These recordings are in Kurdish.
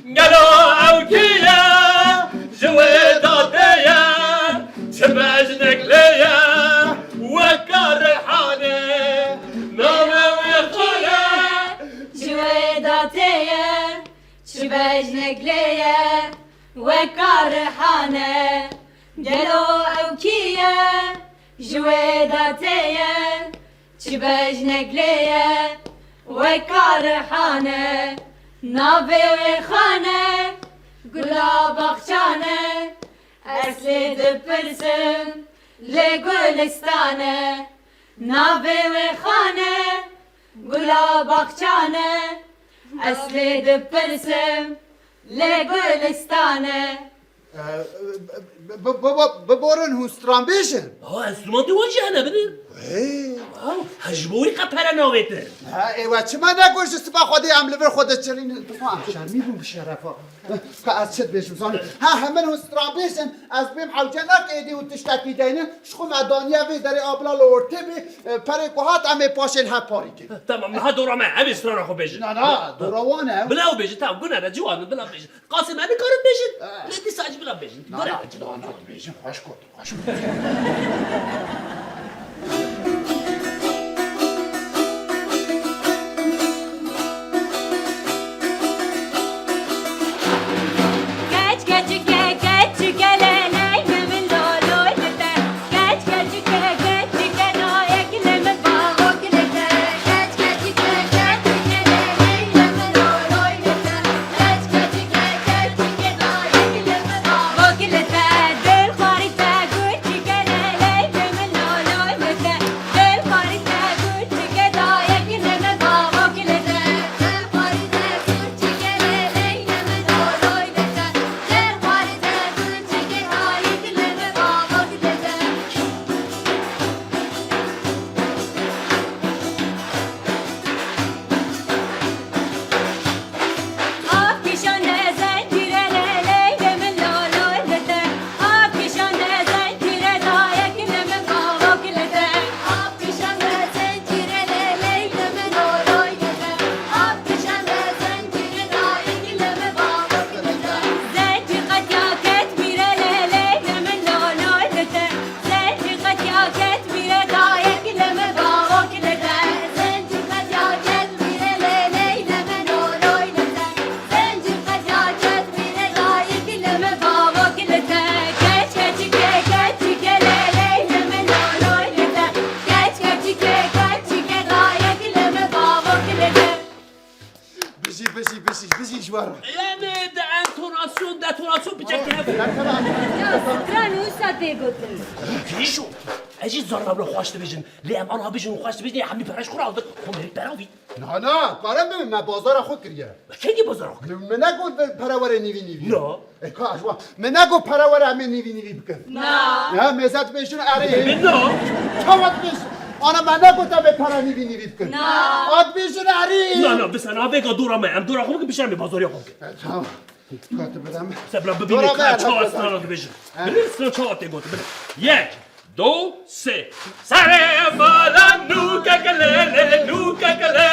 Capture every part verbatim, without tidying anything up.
Gelo ew kî ye, ji wê datê ye, çi bejnek lê ye, weka Rihane, navê wê xwe ye. Ji wê datê ye, çi bejnek lê ye, weka Rihane. Gelo ew kî ye, ji wê datê ye, çi bejnek lê ye, weka Rihane. Navê wê xane, gula baxçane, ez lê dipirsim, lê gulistan e. Navê wê xane, gula baxçane, ez lê dipirsim, lê gulistan e. Ee, bi, bi, bi, biborin hûn stranbêj in? Ha, enstrumantê wan jî hene bidin. Hey. Ha, ha, ji bo wî qe pere navêtin. Ha, ê we çima negot ji siba Xwedê em li vir xwe diçirînin? Bi xwe em şermî bûn bi şerefa. Ka ez çi dibêjim zanî? Ha, hemin hûn stranbêj in, ez bêm hewce neqêdî û tiştekî deynin, ji xwe me daniye vê derê abla li ortê bê, e, perê ku hat em ê paşê li hev parî kin. Tamam, niha dora me, em ê strana xwe bêjin. Na, na, dora wan e. Bila ew bêjin, tamam, gune ne, ciwan in, bila bêjin. Qasê me nikarin bêjin. Eh. Lê dîsa jî bila bêjin. Na, na, na, na, dibêjin, xweş got, xweş got. Keç keçike, keçike lê lê min lo loy li te. Keç keçike, keçike nayek li min bavo kile te. Keç keçike, keçike lê lê min lo loy li te. Keç keçike, keçike nayek li min bavo kile te. Dil xwarî te, gurçike lê lê min lo loy li te. Dil xwarî te, gurçike dayek li min bavo kile te. Dil xwarî te, gurçike lê lê min lo loy li te. Bijî, bijî, bijî, bijî ji we re. Yanî di entonasyon, detonasyon piçekî hebe. Ya, stran wisa tê gotin. Kîşo, ez jî zarim em xweş dibêjin. Lê em aniha bêjin xweş dibêjin, hemî pere ji xwe re aldik. Xwe merî pera vî. Na, na, karin bibin, me bazara xwe kiriye. Me kengî bazara xwe kiriye? Min negot pere were nîvî nîvî. Na. E, ka ji wan. Min negot pere were em ê nîvî nîvî bikin. Na. Ya, mêze dibêjin erê. Min na. Çawa dibêjin? Ana me negot em ê pere nîvî nîvî bikin. Na. A dibêjin erê. Na, na, bise, na, vêga dora me. Em dora xwe bikin, bişin em ê bazariya xwe bikin. E, tamam. Ka tu bidem. Se bila bibîne ka çawa strana dibêjin. Ha. Bibîne strana çawa tê gotin. Bibîne. Yek, du, sê. Serê mala nûkek lê lê, nûkek lê.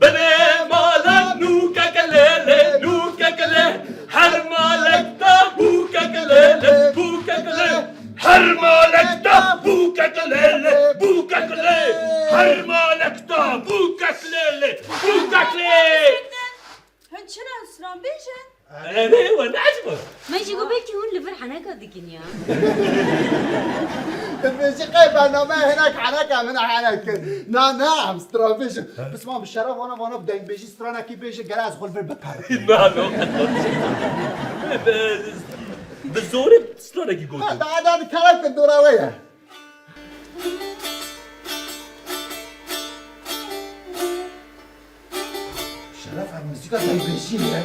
Binê mala nûkek lê lê, nûkek lê. Her malek da bûkek lê lê, bûkek lê. Her malek da bûkek lê lê, bûkek lê. Her malek da bûkek lê lê, bûkek lê. Hûn çira stranbêjin? Erê, we neajiband. Me jî got belkî hûn li vir heneka dikin ya. Dibêjî qey bername hinek heneka min henek kir. Na, na, em stranbêjin. Bisman bi şeref vana, vana bi dengbêjî stranekî bêje, gere ez xwe li vir biperim. Na, no, qet. Bi, bi zorê stranekî gotin. Ha, da, da, kerem kir dora we ye. Şeref, ev muzîka dengbêjî ye.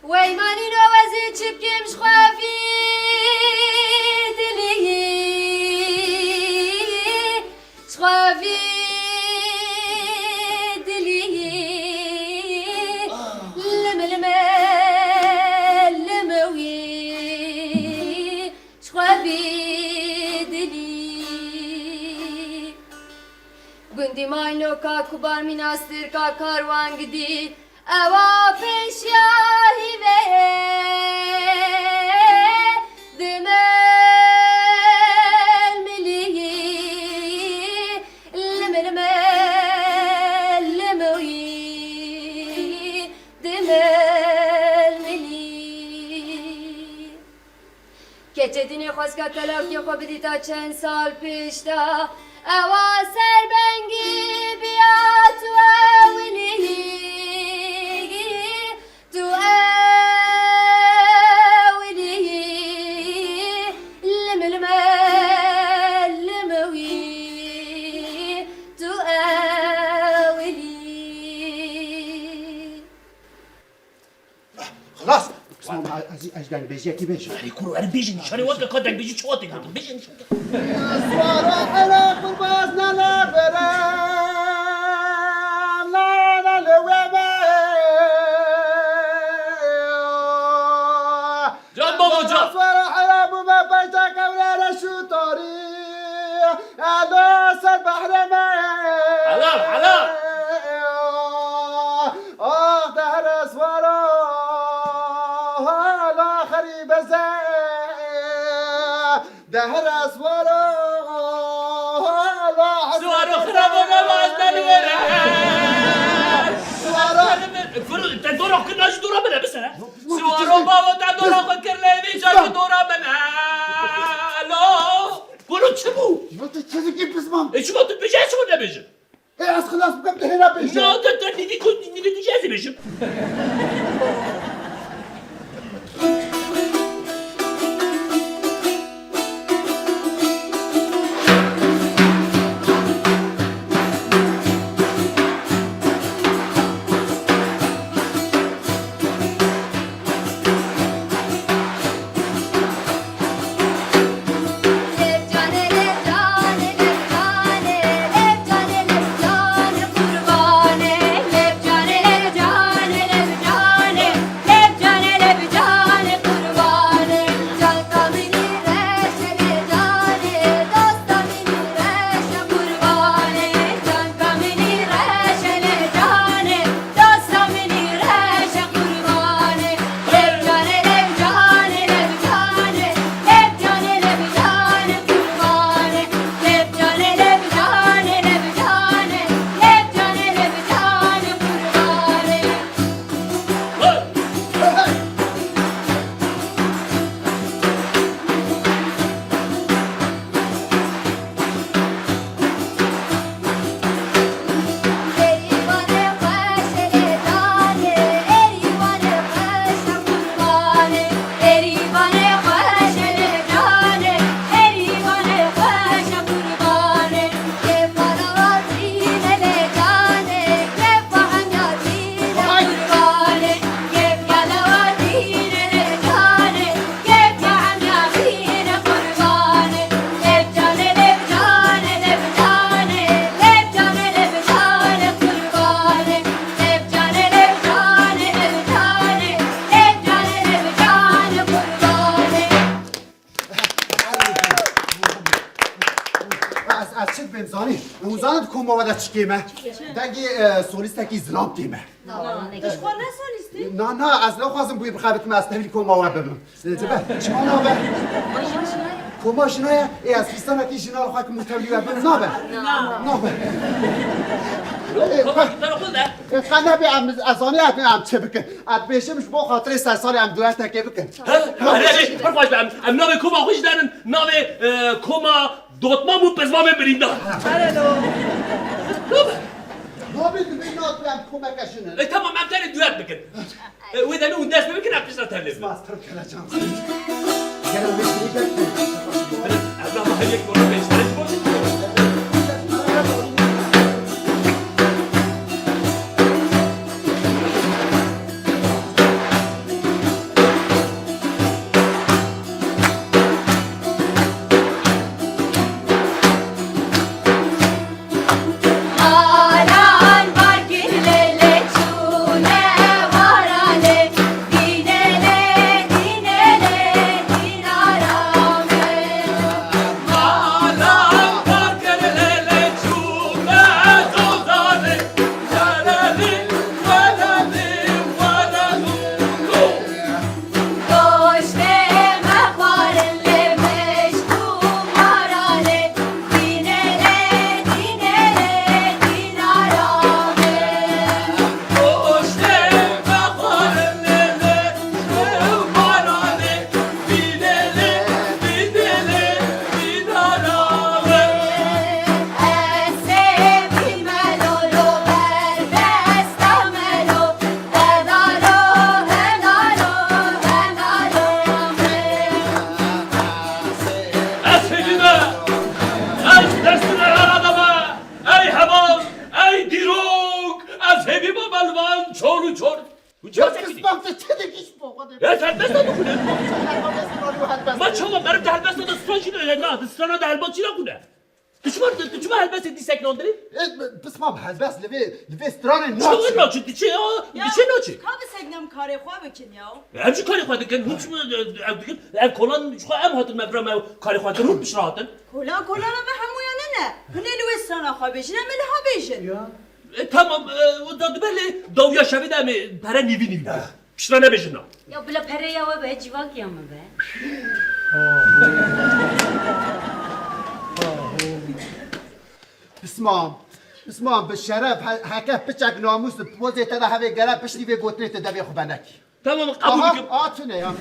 Wey manîno ez ê çi bikim ji xwe vî dilî, ji xwe vî dilî. Lim, lim, lim wî. Dîmaylo ka kubar mîna stêrka karwan gidî, ewa pêşiya hîvê dimilmilî, limilmil limilî, dimilmilî. Keçê dînê xwezka telawkê xwe bidîta çend sal pêş de, ewa serbengî biya tu ewilî, tu ewilî, limilmel limwî, tu ewilî. Xilas. Bismillah, ez, ez dengbêjiyekî bêjim. Erê kuro, erê bêjin, nîşanê wan ke ka dengbêjî çawa tê gotin? Bêjin nîşanê. Swara Iraq qurbaz nana bere, nana leweme. Can baba can. Swara Iraq bu me peyta kewre reşu tarî. Elo ser behreme. Helal, helal. Ah, dehre swara, hala xerîbe ze. Dehre swara, hala Swaro xirabo ne vaz deli were. Swara. Furu, te dora kir, najî dora bine, bisene. Swaro baba, te dora xwe kir, lê vî ca ki dora bine. Alo. Kuro çi bû? Ya te çi dikî pisman? E, çima tu bêje, çima nebêjim? E, ez xilas bikim, tu hêna bêje. Na, te, te nîvî ku, nîvî tu jî ez ê bêjim. Ez, ez çi dibêm zanî? Hûn zanin di koma we de çi kêm e? Dengê, e, solîstekî zilam kêm e. Ji xwe ne solîstî? Na, na, ez naxwazim bi wî bixebitim, ez tevlî koma we bibim. E, dibe, çima nabe? Koma jina ye? Ê, ez fîstanekî jina li xwe kim û tevlî we bim, nabe? Nabe. Ê, Koma, e, te xwe de. Ê, qe nebe, em, ez zanî em, em çi bikin. Ez dibêjim ji bo xatirê sersalê em duetekê bikin. He? Erê, erê, pir xweş be. Em, em navê koma xwe jî derin, navê, e, koma Dotmam û Pizmamê Birîndar. Erê do. Nabe? Nabê, divê nat em komeke jin in. E, tamam, em tenê duet bikin. E, wê demê hûn dest pê bikin, em piştre tevlê bibin. Spas, pir kelecan. Gel, em vê şirî dest pê bikin. Em nava her yek gora pêştere ji bo jî. Çawa meriv di helbesta de stran jî ne, na, di strana de helbest jî nakune. Tu çima, tu çima helbestê dîsek nandirî? E, pismam, helbest li vê, li vê stranê çawa naçe. Naçe, diçe ya, ya, diçe naçe. Ka bi sek nem karê xwe bikin ya. Em jî karê xwe dikin, hûn çima, e, ev dikin? Ev kolan ji xwe em hatin me bira me karê xwe dikin, hûn piştre hatin. Kolan, kolana me hemûyan ne. Hûn ê li wê strana xwe bêjin, em ê li ha bêjin. Ya. E, tamam, e, da dibe lê dawiya şevê de em ê pere nîvî nîvî bikin. Piştre nebêjin na. Ya bila pereya we be, civakî ya min be. Pismam, pismam, bi şeref, he-, heke piçek namûs bi pozê te de hevê gere piştî vê gotinê te devê xwe benekî. Tamam, qebûl dikim. Aha, a tune ya,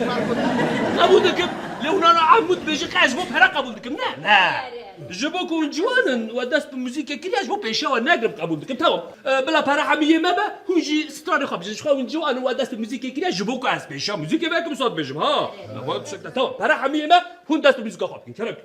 qebûl dikim. Lê hûn ana Ehmûd bêjin, qe ez bo pere qebûl dikim, ne? Ne. Ji bo ku hûn ciwan in, we dest bi muzîkê kiriye, ji bo pêşiya we negirim, qebûl dikim. Tamam. E, bila pere hemiyê me be, hûn jî stranê xwe bijin. Ji xwe hûn ciwan in, we dest bi muzîkê kiriye, ji bo ku ez pêşiya muzîkê vekim saz bêjim, ha? Me xwe tiştek de. Tamam, pere hemiyê me, hûn dest bi muzîka xwe bikin. Kerem.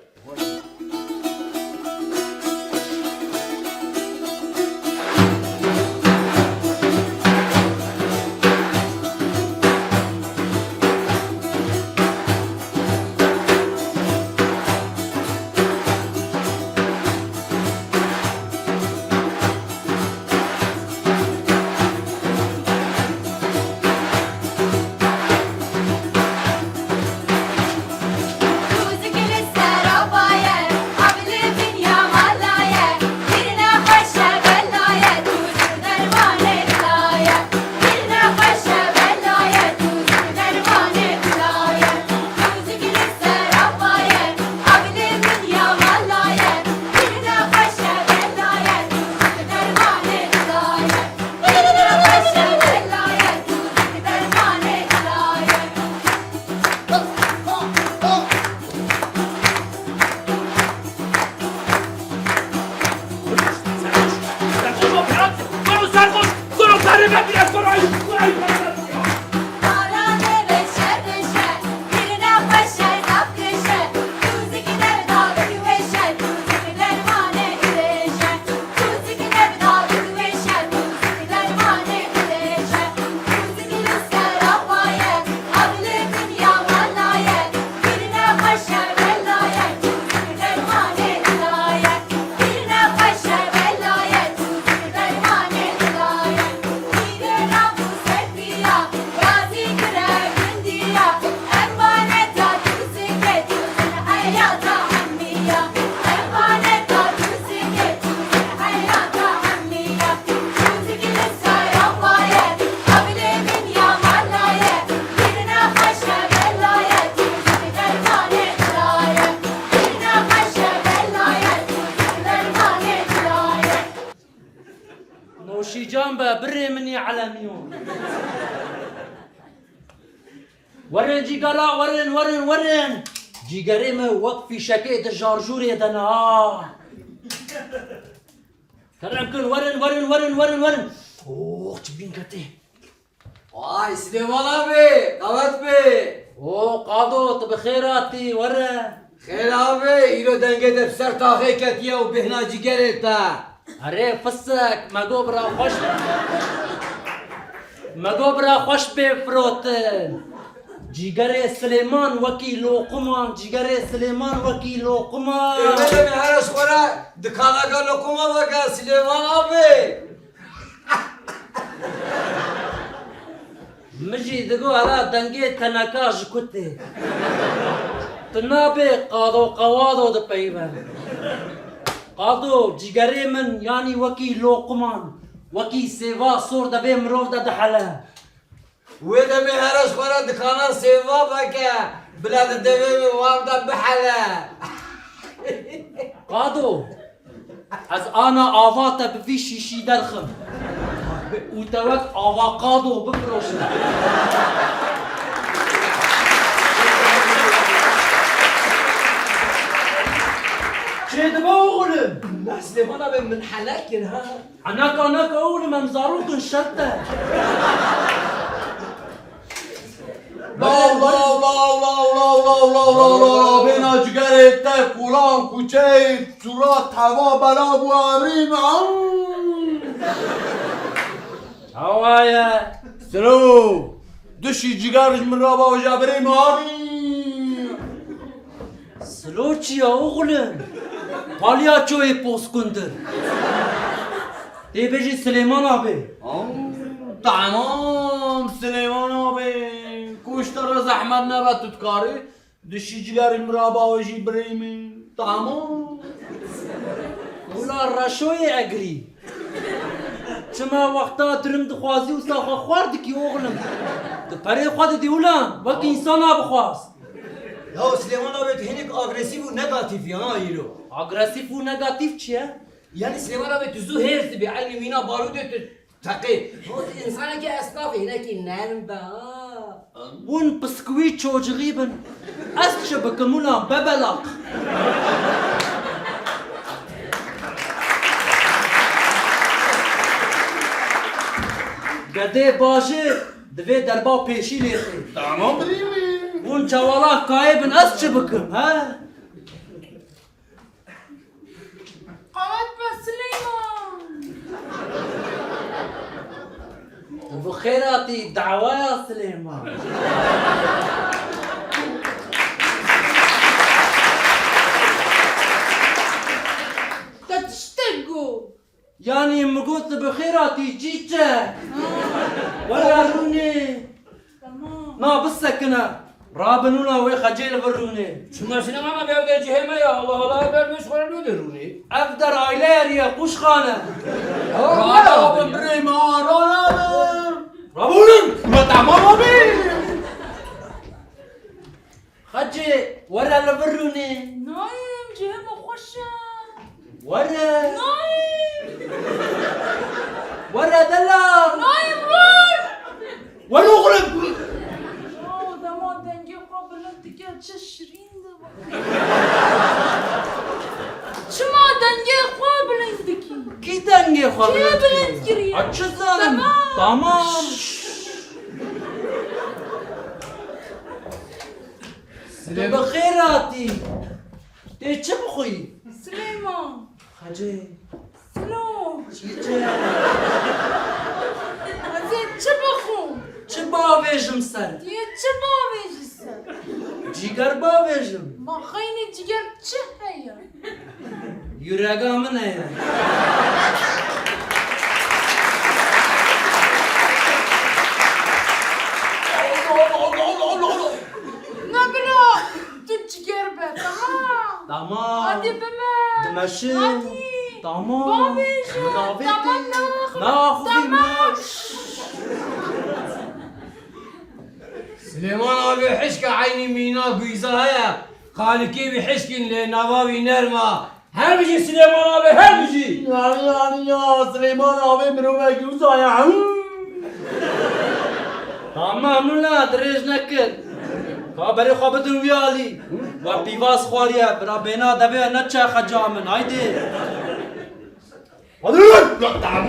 Noşîcan be, birê min î elemiyo. Werin cîgera, werin, werin, werin. Cîgerê min wek fîşekê di jarjûrê de ne ha. Kerem kin, werin, werin, werin, werin, werin. Oh, çi bîn ketê. Vay, Silêman abi, qewet be. O, Qado, tu bi xêr hatî, were. Xêr abi, îro dengê te bi ser taxê ketiye û bêhna cîgerê te. Erê, fisik, me got bira xweş, me got bira xweş bê firotin. Cîgerê Silêman wekî loquma, cîgerê Silêman wekî loquma. Ê, me de me here ji xwe re dikanaka loquma veke Silêman abi. Min jî digot, hela dengê teneka ji ku tê. Tu nabê qado qewado dipeyive. Qado, cîgerê min, yanî wekî loqiman, wekî sêva sor de vê mirov de dihele. Wê demê here ji xwe re dikana sêva veke, bila di devê wê wan de bihele. Qado, ez ana ava te bi vî şîşî derxim û te wek avokado bifiroşim. Çêdibe oxlim. Na Silêman abi, min hele kir ha. Heneka neke oxlim, em zarok in, şert e. Law, law, law, law, law, law, law, law, law, law, bêhna cigerê te, kolan, kuçeyê, sura, teva, bela bû, emrî me, am. Awa ye. Silo, dişî ciger ji min re baweja birê me, amî. Silo çi ya oxlim? Palyaçoyê poskundir. Tê bêjî Silêman abê. Aw, tamam Silêman abê. Ku ji te re zehmet nebe, tu dikarî. Dişî cigerê min re bawêjî birê min. Tamam. Wila reşoyê egrî. Çima wexta dirim dixwazî wisa xwe xwar dikî oxlim? Tu perê xwe didî wila, wek însana bixwaz. Ya Silêman abê, tu hinek agresîf û negatîf ya ha îro. Agresîf û negatîf çi ye? Yanî Silêman abê, tu zû hêrs dibî, eynî mîna barûdê tu teqê. O, tu însanekî esnaf, hinekî nerm be ha. Hûn piskwî çocixî bin. Ez çi bikim ulan bebelaq? Gedê bajêr divê derba pêşî lêxê. Tamam birî wî. Hûn çewalak kayê bin, ez çi bikim he? Qewet be Silêman! Tu bi xêr hatî dawaya Silêman. Te tiştek got. Yanî min got tu bi xêr hatî çîçe. Were rûnê. Tamam. Na bisekine. Rabin ûna wê xecê li vir rûnê. Çima Silêman abê, ev der cihê me ya, Allah Allah, ev der mêş xwe re nû de rûnê. Ev der aile yeriye, qûşxane. Rana bi birê me, rana bi. Rabûnin. Me tamam abê. Xecê, were li vir rûnê. Nayêm, cihê me xweş e. Were. Nayêm. Were delal. Nayêm, were. Were oxlim. Wow, dema dengê xwe bilind dike, çi şirîn dibe. Çima dengê xwe bilind dikî? Kî dengê xwe bilind kiriye? Kê bilind kiriye? A, çi zanim? Tamam. Tamam. Tu bi xêr hatî. Tê çi bixwî? Silêman. Xecê. Silo. Çîçe. Ez ê çi bixwim? Çi bavêjim ser? Tu yê çi bavêjî ser? Cîger bavêjim. Ma xeynî cîger çi heye? Yurega min heye. Ne bila, tu ciger be, tamam. Tamam. Hadi bime. Dimeşin. Hadi. Tamam. Bavêjin. Min avêtî. Tamam, naxwe. Naxwe. Tamam. Silêman abê hişka eynî mîna guyza heye. Xalikê wî hişkîn lê nava wî nerm a. Her bijî Silêman abê, her bijî. Yanî, yanî ya Silêman abê mirovekî wisa ye. Tamam, nûna dirêj nekin. Ka berê xwe bidin wî alî. We pîvaz xwariye, bira bêna devê neçe xeca min. Haydê. Hadi lan! Ya, tamam.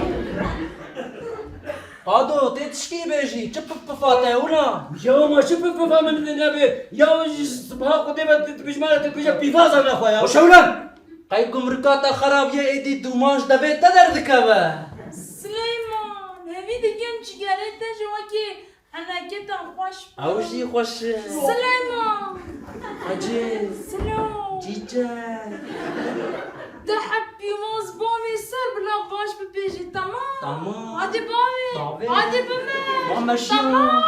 Qado, tê tişkî bêjî, çi pif pifa te wina? Ya ma çi pif pifa min nebe? Ya ji sibaha Xwedê ve tu bijmane tu bêje pîvaza nexwe ya. Xweş ew lan! Qey gumrika te xerab ye, êdî dûman ji devê te derdikeve. Sileyman, hevî dikim cigerê te ji wekî Henekê te xweş be. Ew jî xweş e. Sileyman. Hecî. Silo. Cîce. De heb pîvaz bavê ser bila baş bipêjî, tamam? Tamam. Hadi bavê. Bavê. Hadi bime. Bame şiyo. Tamam.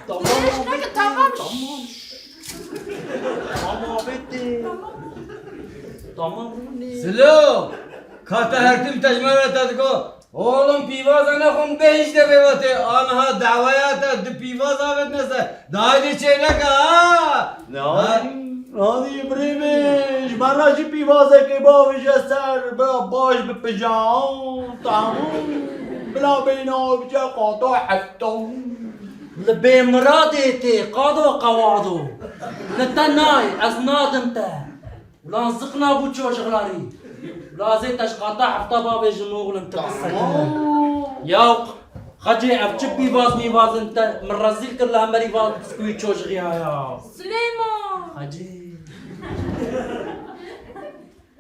Tamam. Dirêj neke, tamam. Tamam. Tamam, bitti. Tamam. Tamam, Rûnê. Silo. Ka te her tim tecmera te diko. Oğlum pîvaza nexwin bêhişte vê wetê, aniha dawaya te di pîvaza vetine ser. Dayê çê neke ha! Ne? Ha? Hadi birê min, ji me re jî pîvazekê bavêje ser, bira baş bipije. Tamam. Bila bêhna bice qata hefta. Li bêmiradê tê, qado qewado. Li te nayê, ez nadim te. Ulan ziqna bû çocuklarî. Lazê te ji qata hefta bavêjim oğlum, tu bisekine. Tamam. Ya Xecê, ev çi pîvaz mîvaz in te, min rezîl kir li hemerî van biskûyî çocixî haya. Sileyman! Xecê.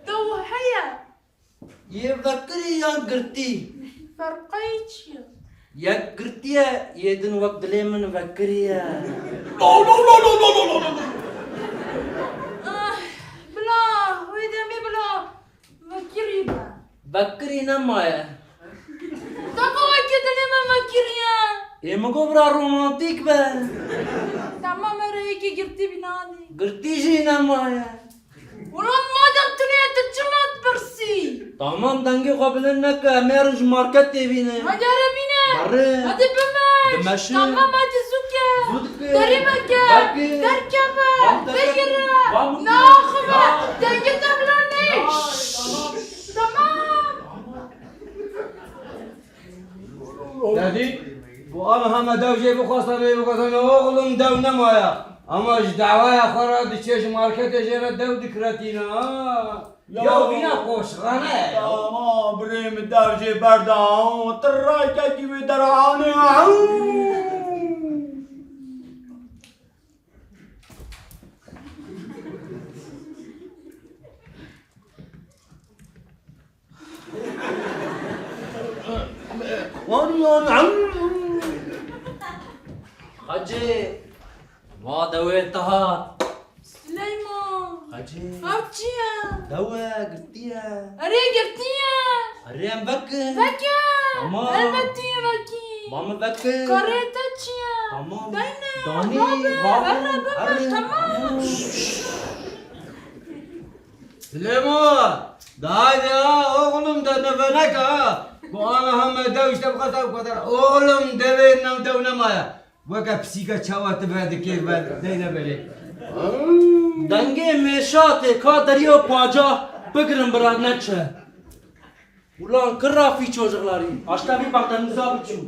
Dew heye. Yê vekirî yan girtî? Ferqeyê çi ye? Yek girtî ye, yê din wek dilê min vekirî ye. No, no, no. Ay, Vekirî nemaye. Dema wekî dilê me vekiriye. Ê min got bira romantîk be. Tamam, erê yekî girtî bîne hadi. Girtî jî nemaye. Ulan madem tune ye, tu çima dipirsî? Tamam, dengê xwe bilind neke, em ê herin ji marketê bînin. Hadi erê bîne. Berê. Hadi bimeş. Dimeşin. Tamam, hadi zû ke. Zû dike. Derî veke. Veke. Derkeve. Van dike. Vegire. Van bike. Naxive. Ya. Dengê te bilind nê. Ya, tamam. Tamam. Dedî, ku an heme dew jê bixwesta bê bigotane, oxlum dew nemaye. Ama ji dawaya xwe re diçe ji marketê jê re dew dikretîne, ha? Ya. Ya vîna qoşxane ye. Ama birê min dew jê berda, tirayekekî wê deranê. Xecê, ma dewê te hat. Sileyman. Xecê. Ev çi ye? Dew e, girtî ye. Erê girtî ye. Erê em vekin. Vekin. Tamam. Elbet tu yê vekî. Ma min vekin. Karê te çi ye? Tamam. Deyne. Danî, rabe, rabe, erê, erê. Tamam. Silêman, de haydi ha, oxlum de neve neke ha. Ku ana heme dew işte bu kadar, bu kadar. Oxlum devê nem dew nemaye. Weke pisîka çawa tu vedikê ve deyne berê. Dengê mêşatê ka deriya paca bigirin bira neçe. Ulan kira fîço jixlarî. Aşta vî Baxdenûsa biçû.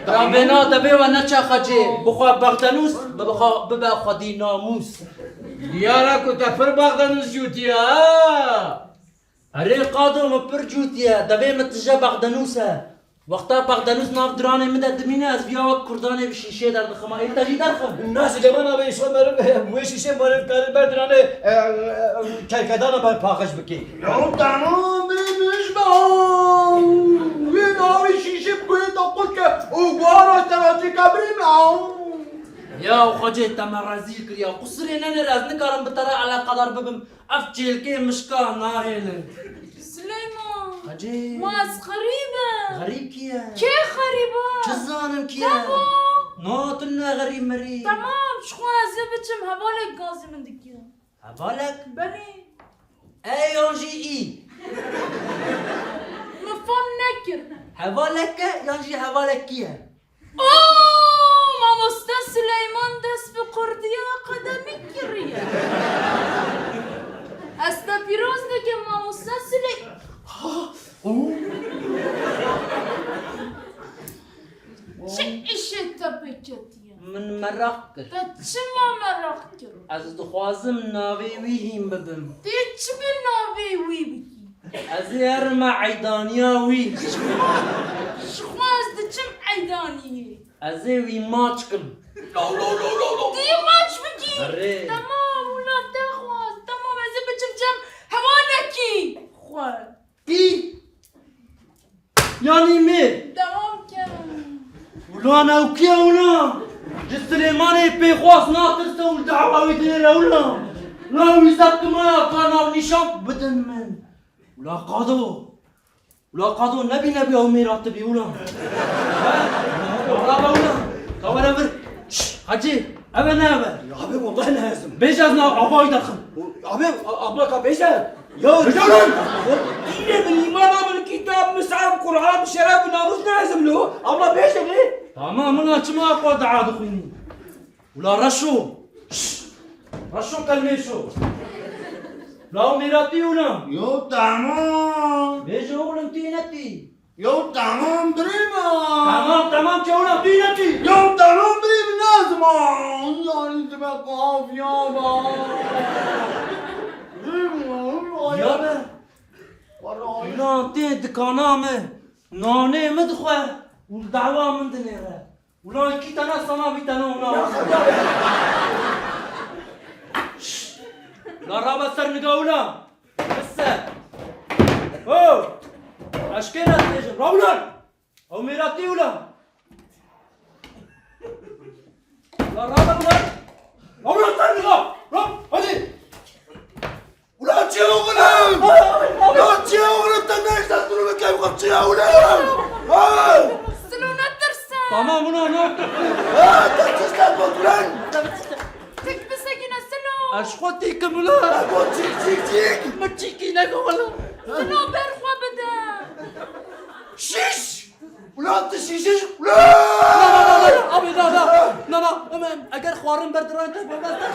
Ya bêna devê we neçe Xecê. Bixwe Baxdenûs, bixwe bibe xwedî namûs. Diyar e ku te pir Baxdenûs jûtiye ha. Erê qado min pir cûtiye. Devê min tije Baxdenûs e. Wexta Baxdenûs nav diranê min de dimîne, ez viya wek kurdanê bi şîşê derdixima. Ê te jî derxim. Na Silêman abi, şo meriv, wê şîşê meriv karin ber diranê, e, e, kerkedana ber paqij bikê. Ya tamam, bê min ji be. Wê navê şîşê bikuyê te qut ke û guhara te ra çêke birê min. Ya Xecê, te me rezîl kiriya. Qusirê nenêr, ez nikarim bi te re eleqedar bibim. Ev çêlkê mişka nahêlin. Silêman. Hacê. Ma ez xerîb im. Xerîb kî ye? Kê xerîb e? Çi zanim kî ye? Te bo. No, tu ne xerîb merî. Temam, ji xwe ez ê biçim hevalek gazê min dike. Hevalek? Belê. E yan jî î? Min fam nekir. Hevalek e yan jî hevalek kî ye? Oo, mamoste Sileyman dest bi kurdiya akademîk kiriye. Ez te pîroz dikim mamoste Siley-, Çi îşê te pê ketiye? Min meraq kir. Te çima meraq kir? Ez dixwazim navê wî hîn bibim. Tê çi bi navê wî bikî? Ez ê herime eydaniya wî. Ji xwe, ji xwe ez diçim eydaniyê. Ez ê wî maç kim. Lo, lo, lo, lo, lo. Tu yê maç bikî? Erê. Temam, wila te xwest. Temam, ez ê biçim cem hevalekî xwe. Pî. Yanî me. Dewam ke. Ulan ew kî ye ulan? Ji Silêmanê pêxwas natirse û li dehwa wî dinêre ulan. Ulan wî zeptimaya ka navnîşan bidin min. Ula qado. Ula qado nebî nebî ew mêra tibî ulan. Rabe ulan. Ka were vir. Şş, Hacî, ev e ne ev e? Ya abi, vallahi ne ezim. Bêje ez nav ava wî derxim. Abi, a-, abla ka bêje. Ya, ya lan! Dînê min, îmana min, kitab, misaf, Qur'an, şeref, namûs ne ezim lo. Abla bêje ne? Tamam, min a çima xwe dua dixwînî? Ula Reşo! Şşş! Reşo kelmêşo! La o mêra tî û na? Yo, tamam. Bêje oxlum tî ne tî? Yo, tamam, birê me. Tamam, tamam, çewna tî ne tî? Yo, tamam, birê min, ne ziman. Yani demek afiya ba. Birê min, ya be. Wara. Ula tê dikana me. Nanê min dixwe. Û dawa min dinêre. Ulan iki tane sana bir tane ona. Şşş! La rabe ser niga ula. Bisse. Ho! Eşkêne dibêjin. Ra ulan! Ew mêra tê ulan! La rabe ulan! Ra ulan ser niga! Ra! Hadi! Ulan çi oğlum? Ulan çi oğlum? Ew qapçıya ula! Ha! Silo, netirse! Tamam, ula, ne? Ha, te çi şter bot ulan? Tek bisekine, Silo! Ez xwe têkim, ula! Ha, bot çik, çik, çik! Min çîkî neke, wela! Silo, ber xwe bide! Şiş! Ulan tu şişiş, ulan! Na, na, na, na, na, abi, na, na, na, na, em, em, eger xwarin ber diran te, bebes te.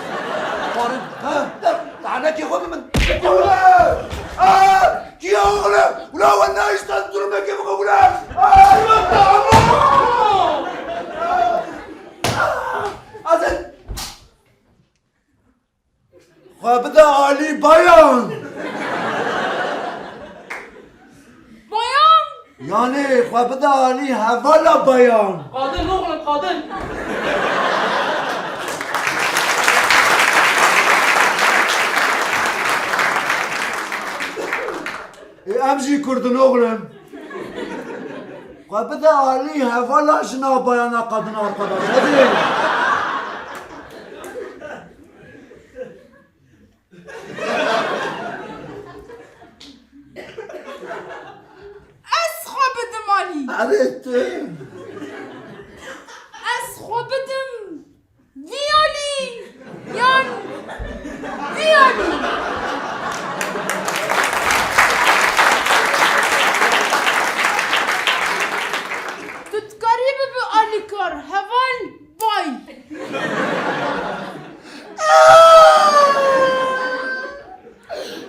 Xwarin. Ha, ha, tanekê xwe bi min. Ulan! Aa! Kiya oğlum? Ulan wen nayiştan durumekê bixwe ulan! Aa! Ulan tamam! Azin! Xwe bide alî bayan. Bayan? Yanî xwe bide alî hevala bayan. Qadın oğlum, qadın. E, em jî Kurd in oğlum. Xwe bide alî hevala jina bayana qadın arkadaş. Hadi. Ez xwe bidim alî. Erê tu. Ez xwe bidim vî alî. Yan vî alî. Tu dikarî bibi alîkar, heval. Vay!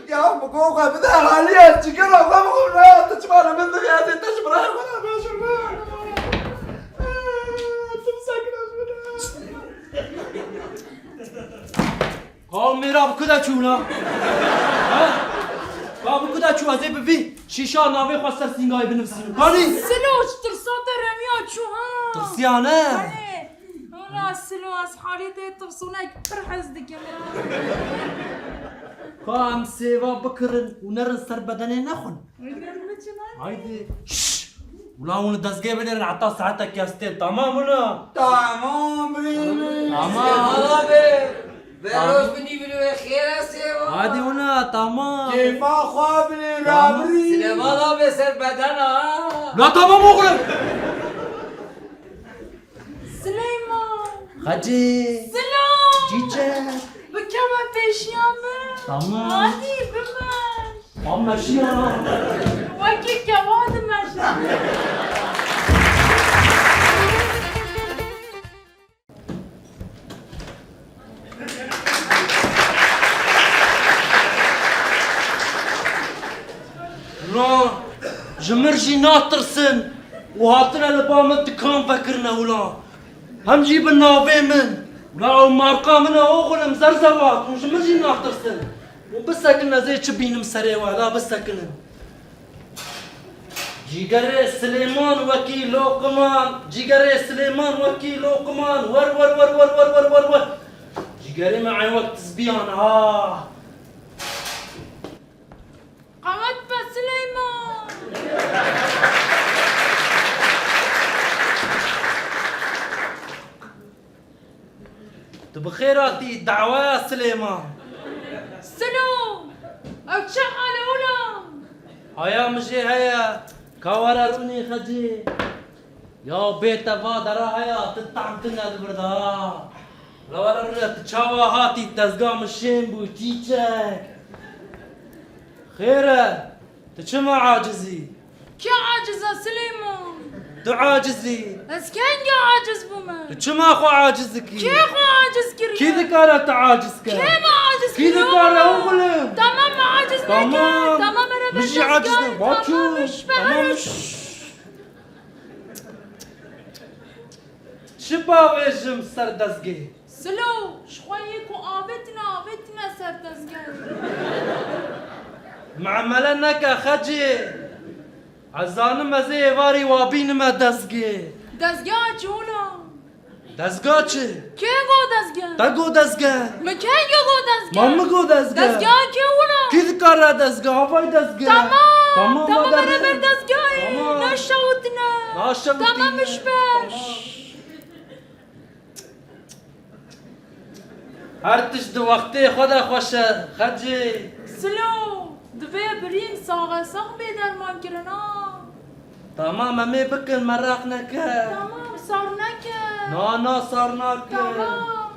Ya, bi go xwe bide haliye, çikera xwe bi xwe bide, tu çima li min dixê, ez ê te ji birayê xwe re bêjim. Tu bisekine ji min re. Ka mêra bi ku de çû na? He? Ka bi ku de çû, ez ê bi vî şîşa navê xwe ser sîngayê binivîsim. Kanî? Silo, ji tirsa te remiya çû ha. Tirsiya ne? Belê. Wela Silo, ez halê te tirsûnek pir hez dikim ha. Ka em sêva bikirin û nerin ser bedenê nexwin. Haydi. Şşş! Ula hûn li dezgehê binêrin heta saetekê ez tên. Tamam wina? Tamam birî. Tamam. Süleyman abi. Veroş bidî vîdyoyê xêr e sêva. Hadi wina, tamam. Kêfa xwe binê, tamam. Rabirî. Süleyman abi ser beden ha. La tamam oğlum. Sileyman! Xecê! Silo! Çîçek! Bikeve pêşiya min! Tamam. Hadî bimeş! Tam meşiya! Wekî kewa dimeşe! Wilo, ji mir jî natirsin û hatine li ba min dikan vekirine wilo. Hem jî bi navê min. Wilo ew marka min e oxlim, Zerzevat, hûn ji min jî natirsin. Û bisekinin, ez ê çi bînim serê we, la bisekinin. Cîgerê Silêman wekî loqiman, cîgerê Silêman wekî loqiman, wer, wer, wer. Cîgerê me eyn wek tizbiyan, ha. Qewet be Silêman. Tu bi xêr hatî daweya Silêman. Silo, ew çi hal e wilo? Haya min jê heye, ka were rûnî Xecî. Ya bê te va dera heya, tu tam tune dibirda. La were rûne, tu çawa hatî, dezga min şên bû, çîçek. Xêr e. Tu çima acizî? Kê aciz e Silêman? Tu acizî. Ez kengî aciz bûme? Tu çima xwe aciz dikî? Kê xwe aciz kiriye? Kî dikare tu aciz ke? Kê me aciz kiriye? Kî dikare oxlim? Tamam, me aciz neke. Tamam. Tamam, min jî aciz ne. Tamam, iş be. Tamam, iş. Çi bavêjim ser dezgê? Silo, ji xwe yê ku avêtine, avêtine ser dezgehê. Memele neke Xecê. Ez zanim ez ê êvarî wa bînime dezgê. Dezgeha çi wilo? Dezga çi? Kê got dezge? Te got dezge. Min kengî got dezge? Ma min got dezge. Dezgeha kê wilo? Kî dikare dezge? Havay dezge. Tamam. Tamam, tamam, beraber dezgehê. Tamam. Naşewitine. Naşewitine. Tamam, iş beş. Tamam. Her tişt di wextê xwe de xweş e, Xecê. Silo, divê birîn saxe sax bê derman kirin ha. Tamam, em ê bikin, meraq neke. Tamam, sar neke. Na, na, sar nake. Tamam.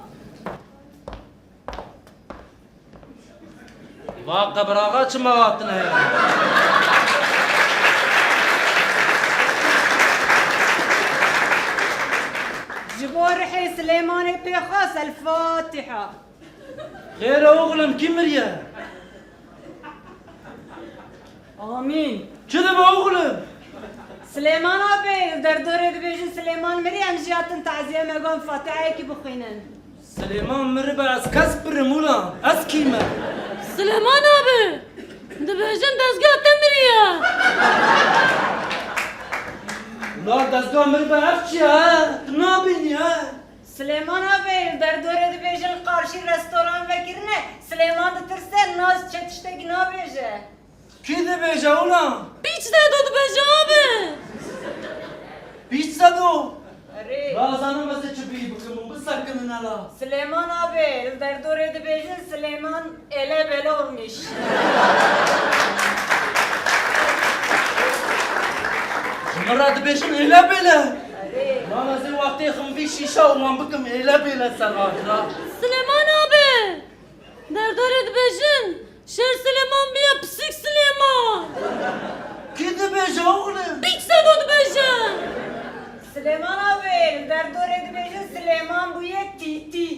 Va qebiraxa çima hatine ya? Ji bo rihê Silêmanê pêxwas, El Fatiha. Xêr e oxlim, kî miriye? Amîn. Çi dibe oxlim? Silêman abi, li derdorê dibêjin Silêman mirî, em jî hatin taziyê, me got Fatihayekî bixwînin. Silêman miribe, ez kes birim ulan, ez kî me? Silêman abi, dibêjin dezgeh te miriye. Ulan dezgeh miribe, ev çi ye? Tu nabînî he? Silêman abi, li derdorê dibêjin li qarşî restoran vekirine, Silêman ditirse, nas çi tiştekî nabêje. Kî dibêje ulan? Pîç Sedo dibêje abi. Pîç Sedo? Erê. La zanim ez ê çi bî bikim û bisekinin hela. Silêman abi, li derdorê dibêjin Silêman ele bele olmuş. Ji min re dibêjin êle bêle. Erê. Lan ez ê wextê xim vî şîşa û wan bikim êle bêle ser axira. Silêman abi. Derdorê dibêjin, şêr Silêman bûye pisîk Silêman. Kî dibêje oxlim? Pîç Sedo dibêje. Silêman abi, li derdorê dibêjin Silêman bûye tîtî.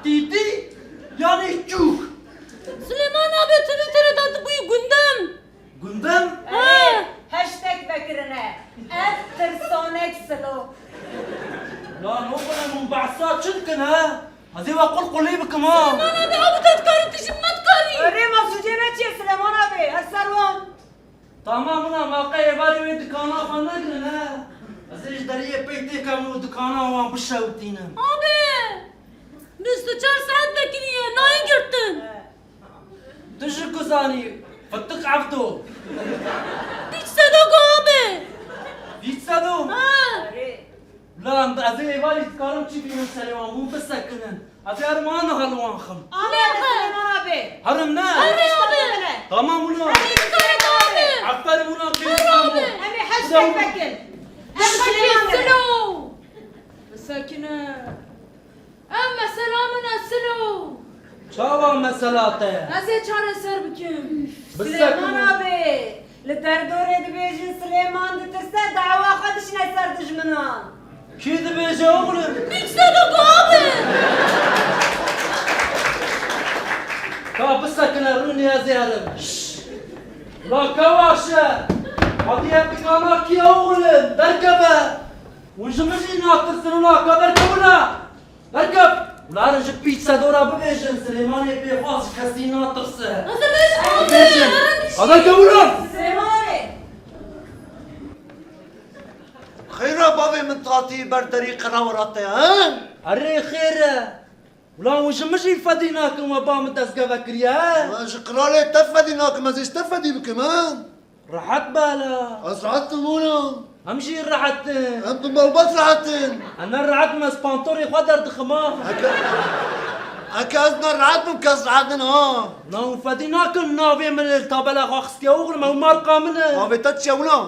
Tîtî? Yanî çûk. Silêman abi, tu li tirê de dibûyî gundem. Gundem? Erê, hashtag vekirine. Ev tirsonek silo. Lan oxlim, hûn behsa çi dikin he? Ez ê we qulqulî bikim ha. Silêman abi, ew te dikarin, tu ji min dikarî. Erê, maqsûdê me çi ye Silêman abi? Ez ser wan. Tamam, ulan, ma qey êvarê wê dikana xwe negirin he. Ez ê ji deriyê pey têkevim û dikana wan bişewitînim. Abi, bîst û çar saet vekiriye, nayê girtin. Tu ji ku zanî? Fitik Evdo. Pîç Sedo ku abi. Pîç Sedo? Ha. Lan ez ê êvarî dikarim çi bînim serê wan, hûn bisekinin. Ez ê herim aniha li wan xim. Aferin Silêman abi. Herim ne? Herim abi. Tamam ulan. Aferin abi. Aferin ulan, kêrî abi. Em ê heştek vekin. Heştek vekin. Bisekine. Ev mesela min e Silo. Çawa mesela te? Ez ê çareser bikim. Bisekine. Silêman abi, li derdorê dibêjin Silêman ditirse, dawa xwe dişine ser dijminan. Kî dibêje oxlim? Pîç Sedo ku abi. Ka bisekine rûnê ez ê herim. Şşş. La kewaşe. Hadiye dikana kî oxlim? Derkeve. Hûn ji min jî natirsin û naka derkevin e. Derkev! Û herin ji Pîç Sedo re bibêjin, Silêmanê pêxwas ji kesî natirse. Ez ê bêjim. Bibêjin. Herin dişî. Hadi kewin lan! Silêmanê! Xeyra bavê min tatî ber derî qerawira te, he? Erê xêr e. Ulan hûn ji min jî fedî nakin, we ba min dezgeve kiriye, he? Ji qiralê te fedî nakim, ez ê ji te fedî bikim, he? Rehet be la. Ez rehet im oğlum. Em jî rehet in. Em bi malbat rehet in. Em ne rehet in, ez pantorê xwe derdixim ha. Eke, eke ez ne rehet bim, kes rehet in ha. Na hûn fedî nakin navê min li tabela xwe xistiye oxlim, ew marka min e. Navê te çi ye wina?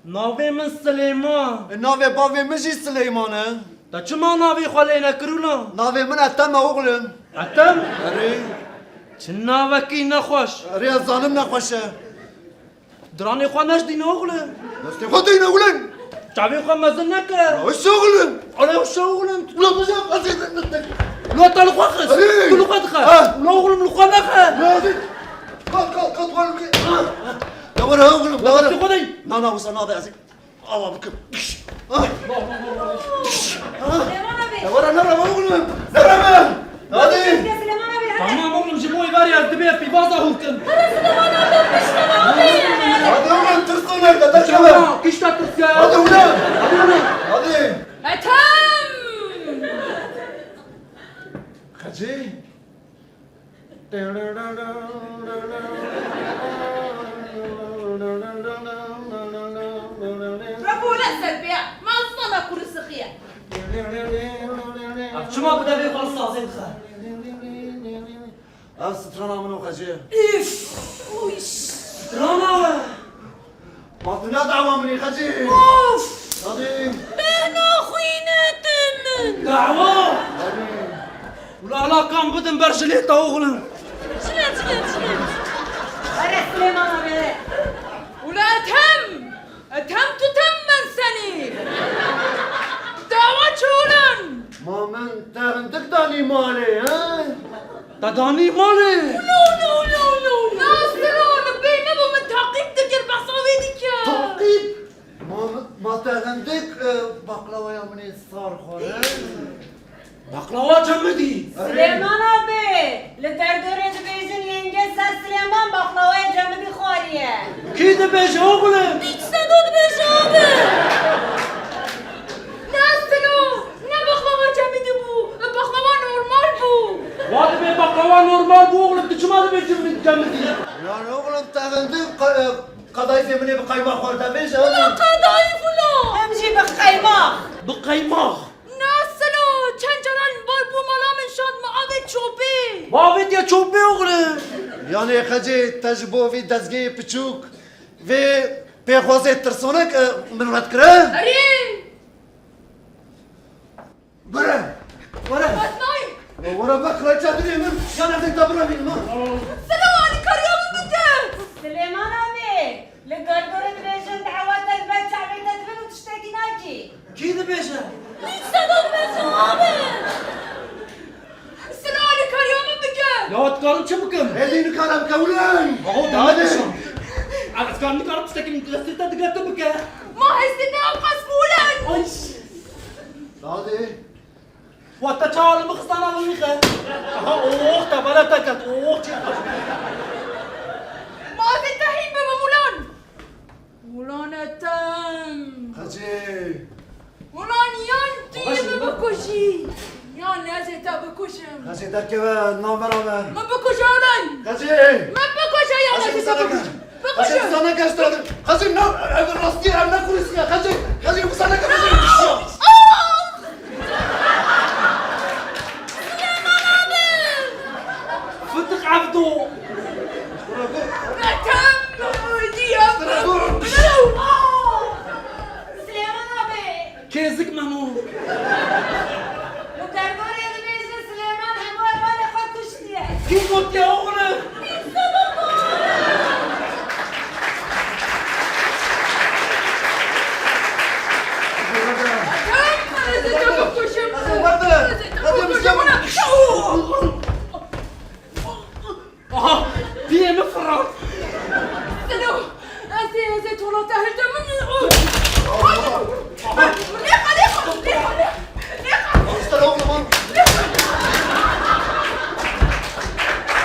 Navê min Silêman. E, navê bavê min jî Silêman e. Te çima navê xwe lê nekir wina? Navê min Ethem e oxlim. Ethem? Erê. Çi navekî nexweş. Erê, ez zanim nexweş e. Diranê xwe neştîne oxlim. Destê xwe deyne oxlim. Çavê xwe mezin neke. Wişe oxlim. Ana wişe oxlim. Ula bıcak azî. Ula te li xwe xist. Erê. Tu li xwe dixe. Ha. Ula oxlim li xwe nexe. Ula azî. Kalk, kalk, kalk, kalk. Ya were oxlim, ya were. Destê xwe dey. Na, na, wisa nabe azî. Ava bikim. Ah. Ah. Süleyman abi. Ya were nereme oğlum? Nereme? Hadi. Süleyman abi, hadi. Tamam oğlum, ji bo êvarê ez dibê pîvaza hûr kim. Hadi Süleyman abi, piştana abi. Hadi oğlum, tirso nerede? Derkeve. Tamam, kişta tirs ya. Hadi oğlum. Hadi oğlum. Hadi. Ethem! Xecê. Rabûne ser pê, ma zana ku risixiye. Ev çima bi devê xwe li sazê dixe? Ev strana min o Xecê. Üf! Uy! Strana we! Hatine dawa min ê Xecê. Of! Dadê. Bena xwînetê min. Dawa? Dadê. Wila ala kan bidin ber jilê te oxlim. Çile, çile, çile. Were Silêmana were. Wila Ethem! Ethem tu tem men senî. Dawa çi olan? Ma min te hindik danî malê, he? Te danî malê? No, no, no, no. Nasir o, li bê min bû, min taqîb dikir, behsa wê dikir. Taqîb? Ma, ma te hindik, e, baklawaya min ê sar xwarin? Baklawa cemidî. Silêman abi, li derdorê dibêjin yenge ser Silêman baklawaya cemidî xwariye. Kî dibêje oxlim? Pîç Sedo dibêje abi. Ne Silo, ne baklawa cemidî bû, baklawa normal bû. Wa dibê baklawa normal bû oxlim, tu çima dibê cemidî? Lan oxlim te hindik qe-, e, qedayfê min ê bi qeymax xwar te bêje. Ula qedayf ula. Em jî bi qeymax. Bi qeymax. Na Silo, çend caran bar bû mala min şand min avêt çopê. Avêtiye çopê oxlim. Yanê Xecê, te ji bo vî dezgehê piçûk, vê pêxwazê tirsonek, e, min red kire? Erê! Were! Were! Were be, kraliçe dilê min, yan ez ê te birevînim ha. Silo, alîkariya min bike! Silêman abi, li derdorê dibêjin dawa te li ber çavê te dibin û tiştekî nakî. Kî dibêje? Pîç Sedo dibêje abi. Silo, alîkariya min bike. Ya dikarim çi bikim? Êdî nikare bike, wile. Aho, daha ne şan? Ez karim nikarim tiştekî min destê te digre tu bike. Ma hestê te ew qas bûlen. Ay. Dadê. Wa te çawa li min xistana li wî xe? Aha, oh, te bele te ket, oh, çi xweş. Ma ez ê te hîn bibim, ulan. Ulan Ethem! Xecê! Ulan yan tu yê min bikujî, yan ez ê te bikujim. Xecê derkeve navbera me. Min bikuje ulan! Xecê! Min bikuje yan ez ê te bikujim. Bikuje! Xecê, wisa neke ez te. Xecê, na, ev rastî ye, ev ne kurîsî ye. Xecê, Xecê, wisa neke, Xecê. Ah! Silêman abi! Fıtık Abdo! Betem! Diye! Silêman abi! Kêzik Memo! Li derdorê dibêjin Silêman hemû hevalê xwe kuştiye. Kî gotiye oxlim? Aha, diyê min firat. Silo, ez ê, ez ê tola te hilde min. Aha. Lêxa, lêxa, lêxa, lêxa.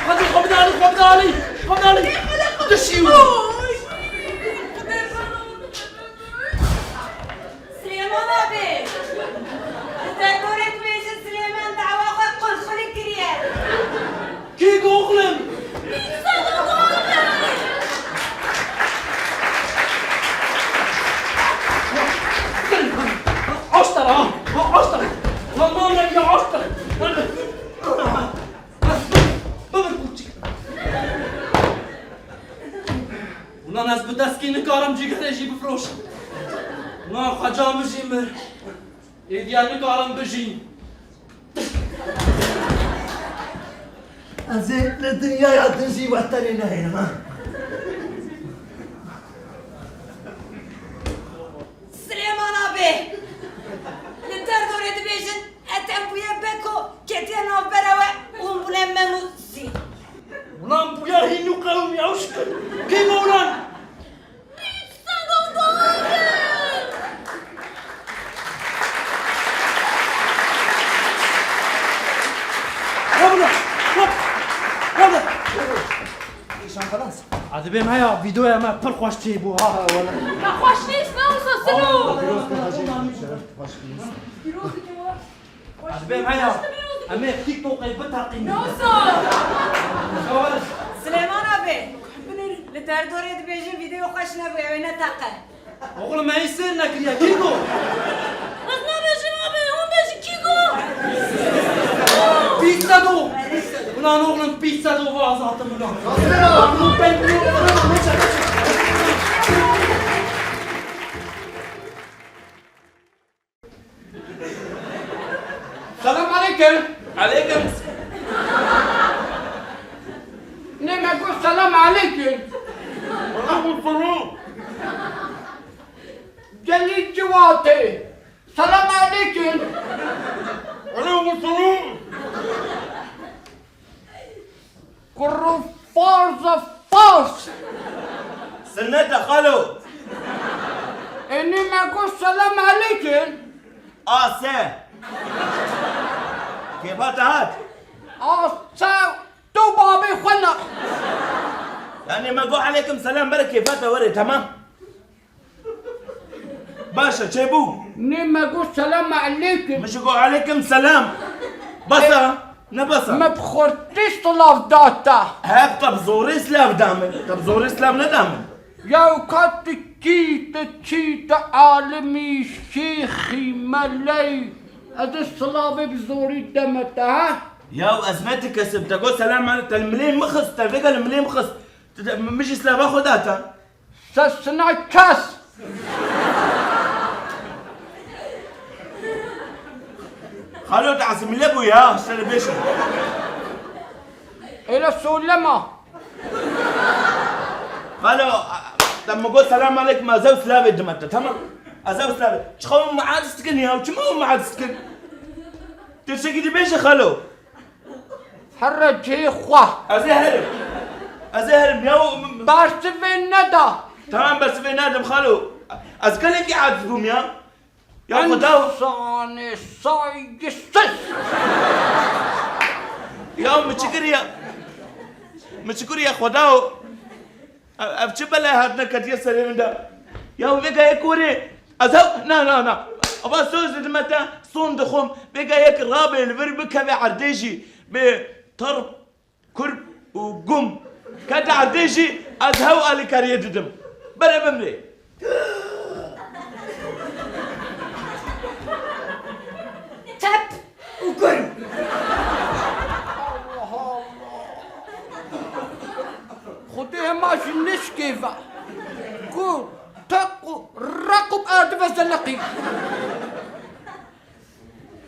Hadi, xwe bide alî, xwe bide alî, xwe bide alî. Dişî wî. Silêman abi, li derdorê dibêjin Silêman dawa xwe qulxulî kiriye. Kî go oxlim? Aştara, aştara. Lan, lan, lan, ya aştara. Bibir kurçik. Ulan ez bi deskî nikarim cîgerê jî bifroşim. Ulan xweca min jî mir. Êdiya nikarim bijîm. Ez ê li dinyaya din jî we tenê nehêlim ha. Silêman abi! Li derdorê dibêjin, Ethem bûye beko ketiye navbera we û bûne Mem û Zî. Ulan bûye hîn û qewimî ew şikir. Kî bû ulan? Wabla! Wabla! Îşan xelas. Hadi bêm heya, vîdeoya me pir xweş çêbû ha. Ha, wele. Ya xweş nîst, ne olsa Silo. Pîroz dike hacî, şeref, xweş nîst. Pîroz dike wa. Hadi bêm heya. Em ê TikTokê biteqînin. Ne olsa. Silêman abi. Li derdorê dibêjin vîdeo xweş nebûye, wê neteqe. Oxlum, me hîn sêr nekiriye. Kî got? Ez nabêjim abi, hûn bêjin kî got? Pîç Sedo. Ulan oxlum, Pîç Sedo va azatım ulan. Oxlum, ben bunu... Aleyküm. Aleyküm. Nê me got selam aleyküm. Aleyküm selam. Gelî ciwatê. Selam aleyküm. Aleyküm selam. Kurru farz e farz. Sinnet e xalo. Ê nê me got selam aleyküm. A se. Kêfa te hat? A se tu babê xwe ne. Yani me got aleyküm selam, bere kêfa te were, tamam. Baş e, çêbû. Nê me got selam aleyküm. Min jî got aleyküm selam. Bes e, ne bes e? Me bi xurtî silav da te. He, te bi zorê silav da min. Te bi zorê silav neda min. Yaw ka tu kî, tu çî, tu alimî, şêxî, meleyî. Ez ê silavê bi zorî deme te, ha? Yaw ez ne ti kes im. Te got selam aleyküm. Te li milê min xist. Te vêga li milê min xist. Te, te, min jî silava xwe da te. Sesina kes. Xalo, te asimîle bû ya, şerê bêşin. Êle solema. Xalo, te min got selam aleyküm, ez ew silavê dime te, tamam? Ez ew silavê. Çiqa hûn muadis dikin ya, çima hûn muadis dikin? Tiştekî dibêje xalo. Here cihê xwe. Ez ê herim. Ez ê herim ya. Bersivê neda. Tamam, bersivê nadim xalo. Ez gelekî aciz bûm ya. Ya Xweda. Însanê saygısız. Ya min çi kiriye? Min çi kiriye Xweda? Ev, ev çi belay hatine ketiye serê min de? Ya vêga yek were. Ez hew, na, na, na. Ava söz didime te, son dixwim. Vêga yek rabê li vir bikeve erdê jî. Bê tirp, kurp û gum. Kete erdê jî, ez hew alîkariyê didim. Bere bimrê. Tep û gurm. Allah Allah. Xwedê hema ji nişkê ve. Ku teq û req û bi erdî ve zeleqî.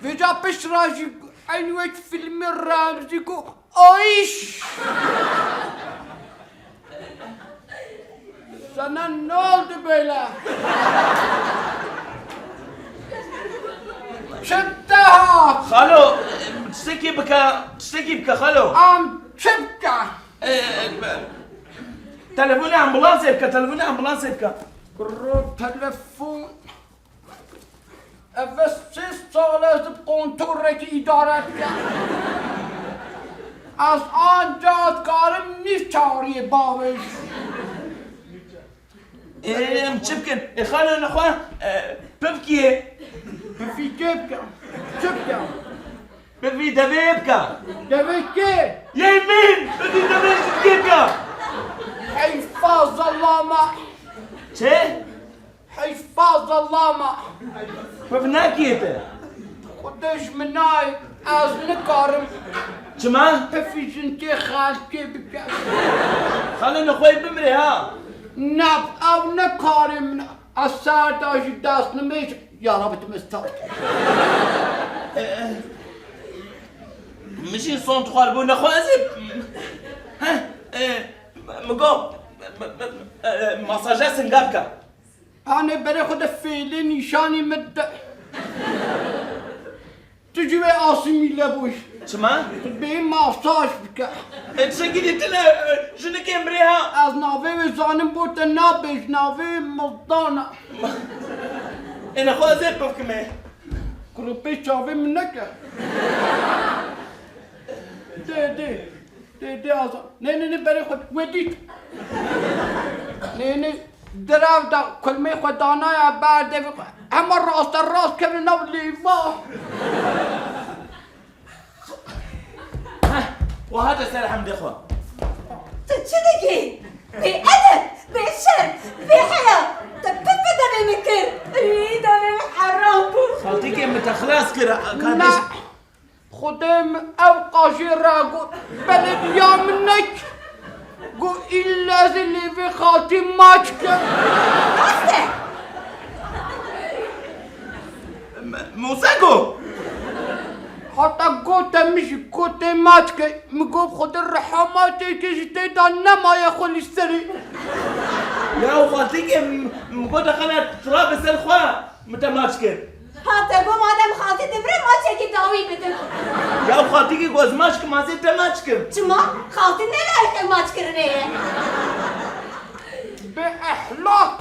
Vêca pişt re jî eynî wek fîlmê Remzî ku Ayş! Sana ne oldu böyle? Çi te hat? Xalo, tiştekî bike, tiştekî bike xalo. Am çi bike? E, e, telefonê ambulansê bike, telefonê ambulansê bike. Kuro telefon. Ev sê sal ez bi kontorekî îdare dikim. Ez anca dikarim nîv çawariyê bavêjim. Ê, em çi bikin? Ê, xalo nexwe, e, pivkiyê. Pivkiyê bike. Çi bike? Pivî devê bike. Devê kê? Yê min! Pivî devê ji kê bike? Heyfa zalama. Çi? Heyfa zalama. Piv nakiyê te. Xwedê ji min nayê, ez nikarim. Çima? Pifî jinkê xelkê bike. Xalo nexweyî bimrê ha. Na, ew ne karê min e. Ez serda jî dest nimêj, ya Rabbi tu min star. Min jî son dixwar bû nexwe ez ê. Heh, e, min got, e, masaja singa bike. Anê berê xwe de fêlê nîşanî min de. Tu jî wê asîmîle bûyî. Çima? Tu bêyî masaj bike. E, tiştekî dîtin e, e, jinikê mirê ha. Ez navê wê zanim bo te nabêj, navê wê Mildan e. Ê nexwe ez ê pivkimê. Kuro pê çavê min neke. Dê, dê. Dê, dê, aza. Nê, nê, nê, berê xwe. Wê dît. Nê, nê. Derew da kulmê xwe danaya ber devê xwe. Hema raste rast kevin nav lêva. Heh, we hate ser hemdê xwe. Tu çi dikî? Bêedeb, bêşerm, bêheya. Te pir bi devê min kir. Î, devê min heram bû. Xaltîkê min te xilas kir, kardeş. Na. Xwedê min ew qajê re got, belediya min nek. Got, îlle ez ê lêvê xaltî maç kim. Rast e. M-, Mûsa got. Heta gote min jî gotê maç ke, min got Xwedê rehamatekê jî tê de nemaye xwe li serê. Ya xaltîkê, min got xena tirabe ser xwe, min te maç kir. Ha te got madem xaltî dimire maçekî dawî bidim. Ya xaltîkê got ez maç kim, ez ê te maç kim. Çima? Xaltî ne layîqê maç kirinê ye. Bi ehlaq.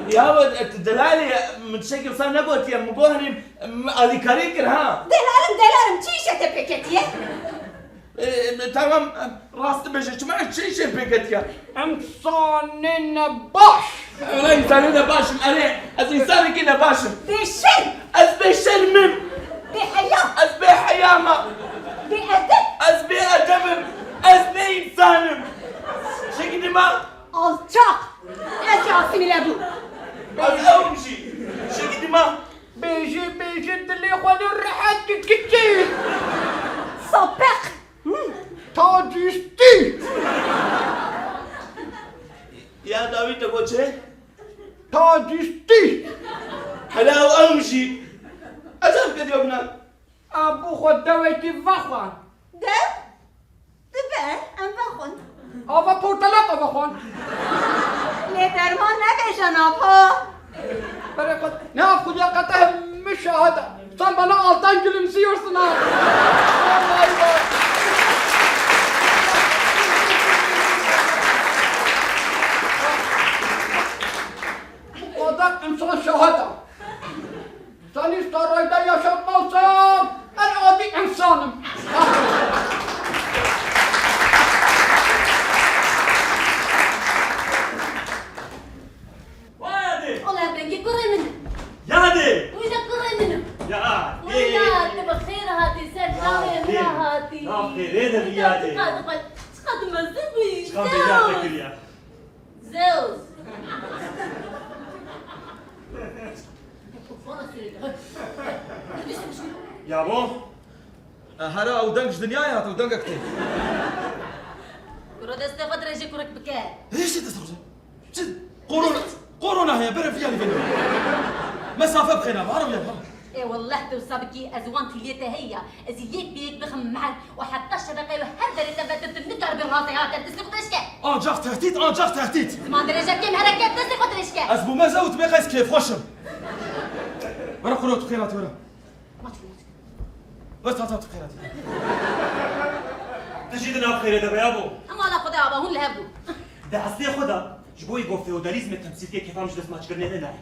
Ya we, e, tu delalî, min tiştekî wisa negotiye, min got herî, min alîkarî kir ha. Delalim, delalim, çi îşe te pê ketiye? E, e, tamam, e, rast dibêje, çima ez çi îşê pê ketiye? Însanê nebaş. Wela însanê nebaş im, erê, ez însanekî nebaş im. Bêşerm. Ez bêşerm im. Bêheya. Ez bêheya me. Bêedeb. Ez bêedeb im. Ez ne însan im. Şekî dima. Alçak! Ez jî asîmîle bûm. Ez ew im jî. Şekî dima. Bêjî, bêjî, dilê xwe li rehet kit kiçî. Sapeq! Hmm. Tacîstî! Ya dawî te got çi? Tacîstî! Hela ew, ew im jî. Ez ev kediyo bina. A bo xwe dewekî vexwe. Dew? Dibe, em vexwin. Ava portelaka vexwin. Lê derman nebêje nava. Berê xwe, ne av xudiya qete min şahid e. Sen bana alttan gülümsüyorsun ha. Vallahi bak. Bu kadar insan şahid e. Seni sarayda yaşatmazsam en adi insanım. Vay hadi. Allah bengî kurê min. Ya hadi. Wî de kurê min. Ya hadi. Wî ya, tu bi xêr hatî ser çavê min hatî. Ya xêrê de bi ya de. Çiqas, çiqas mezin bûyî. Çiqas bêjar te kiriye. Zeus. Ya bo? E, hera ew deng ji dinyayê hat, ew dengek tê. Kuro destê xwe dirêjî kurik bike. Hêşî dest xwe. Çi? Korona, korona heye, bere viya nîvê. Mesafe bixêne, hara viya, hara. Ê wallah tu wisa bikî, ez wan tûliyê te heye ya. Ez ê yek bi yek bixim mehel û heta şebeqeyê wê her derê te vetin, tu nikaribî razê hate, destê xwe dirêj ke. Ancax tehdît, ancax tehdît. Ziman dirêje kêm hereket, destê xwe dirêj ke. Ez bûme ze û tu bê qey ez kêfxweş im. Were xwiro tu xêr hatî were. Maç, maç. Were ta ta tu xêr hatî. Tu jî di nav xêrê de be ya bo. Hema la xwe de ava hûn li hev bû. Di eslê xwe de ji bo î ku feodalîzmê temsîl ke kêfa min ji dest maçkirinê nenayê.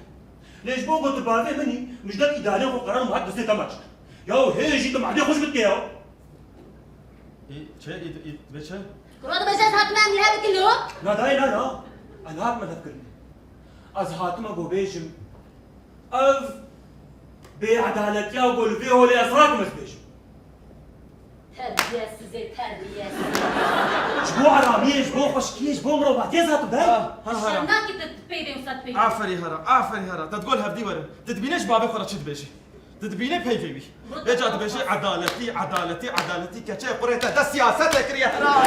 Lê ji bo ku tu bavê min î, min ji dest îdarê xwe qerar û min hat destê te maç kir. Ya hê jî tu madê xwe ji min dike ya. Î, çi, î, î, vê çi? Kuro dibêje ez hatime em li hev bikin lo? Na dayê, na, na. Ez hatime levkirinê. Ez hatime ku bêjim, ev bêedaletiya ku li vê holê ez hatim ez bêjim. Terbiyesizê, terbiyesiz. Ji bo aramiyê, ji bo xweşikiyê, ji bo mirovatiyê ez hatim dayê. Ha, ha, ha. Şerm nakî tu peyvê wisa dibêjî. Aferî hera, aferî hera. Te digol hevdî werin. Tu dibîne ji bavê xwe re çi dibêjî? Tu dibîne peyvê wî. Vêca dibêje edaletî, edaletî, edaletî, keçê qurê te de siyaset kiriye hera.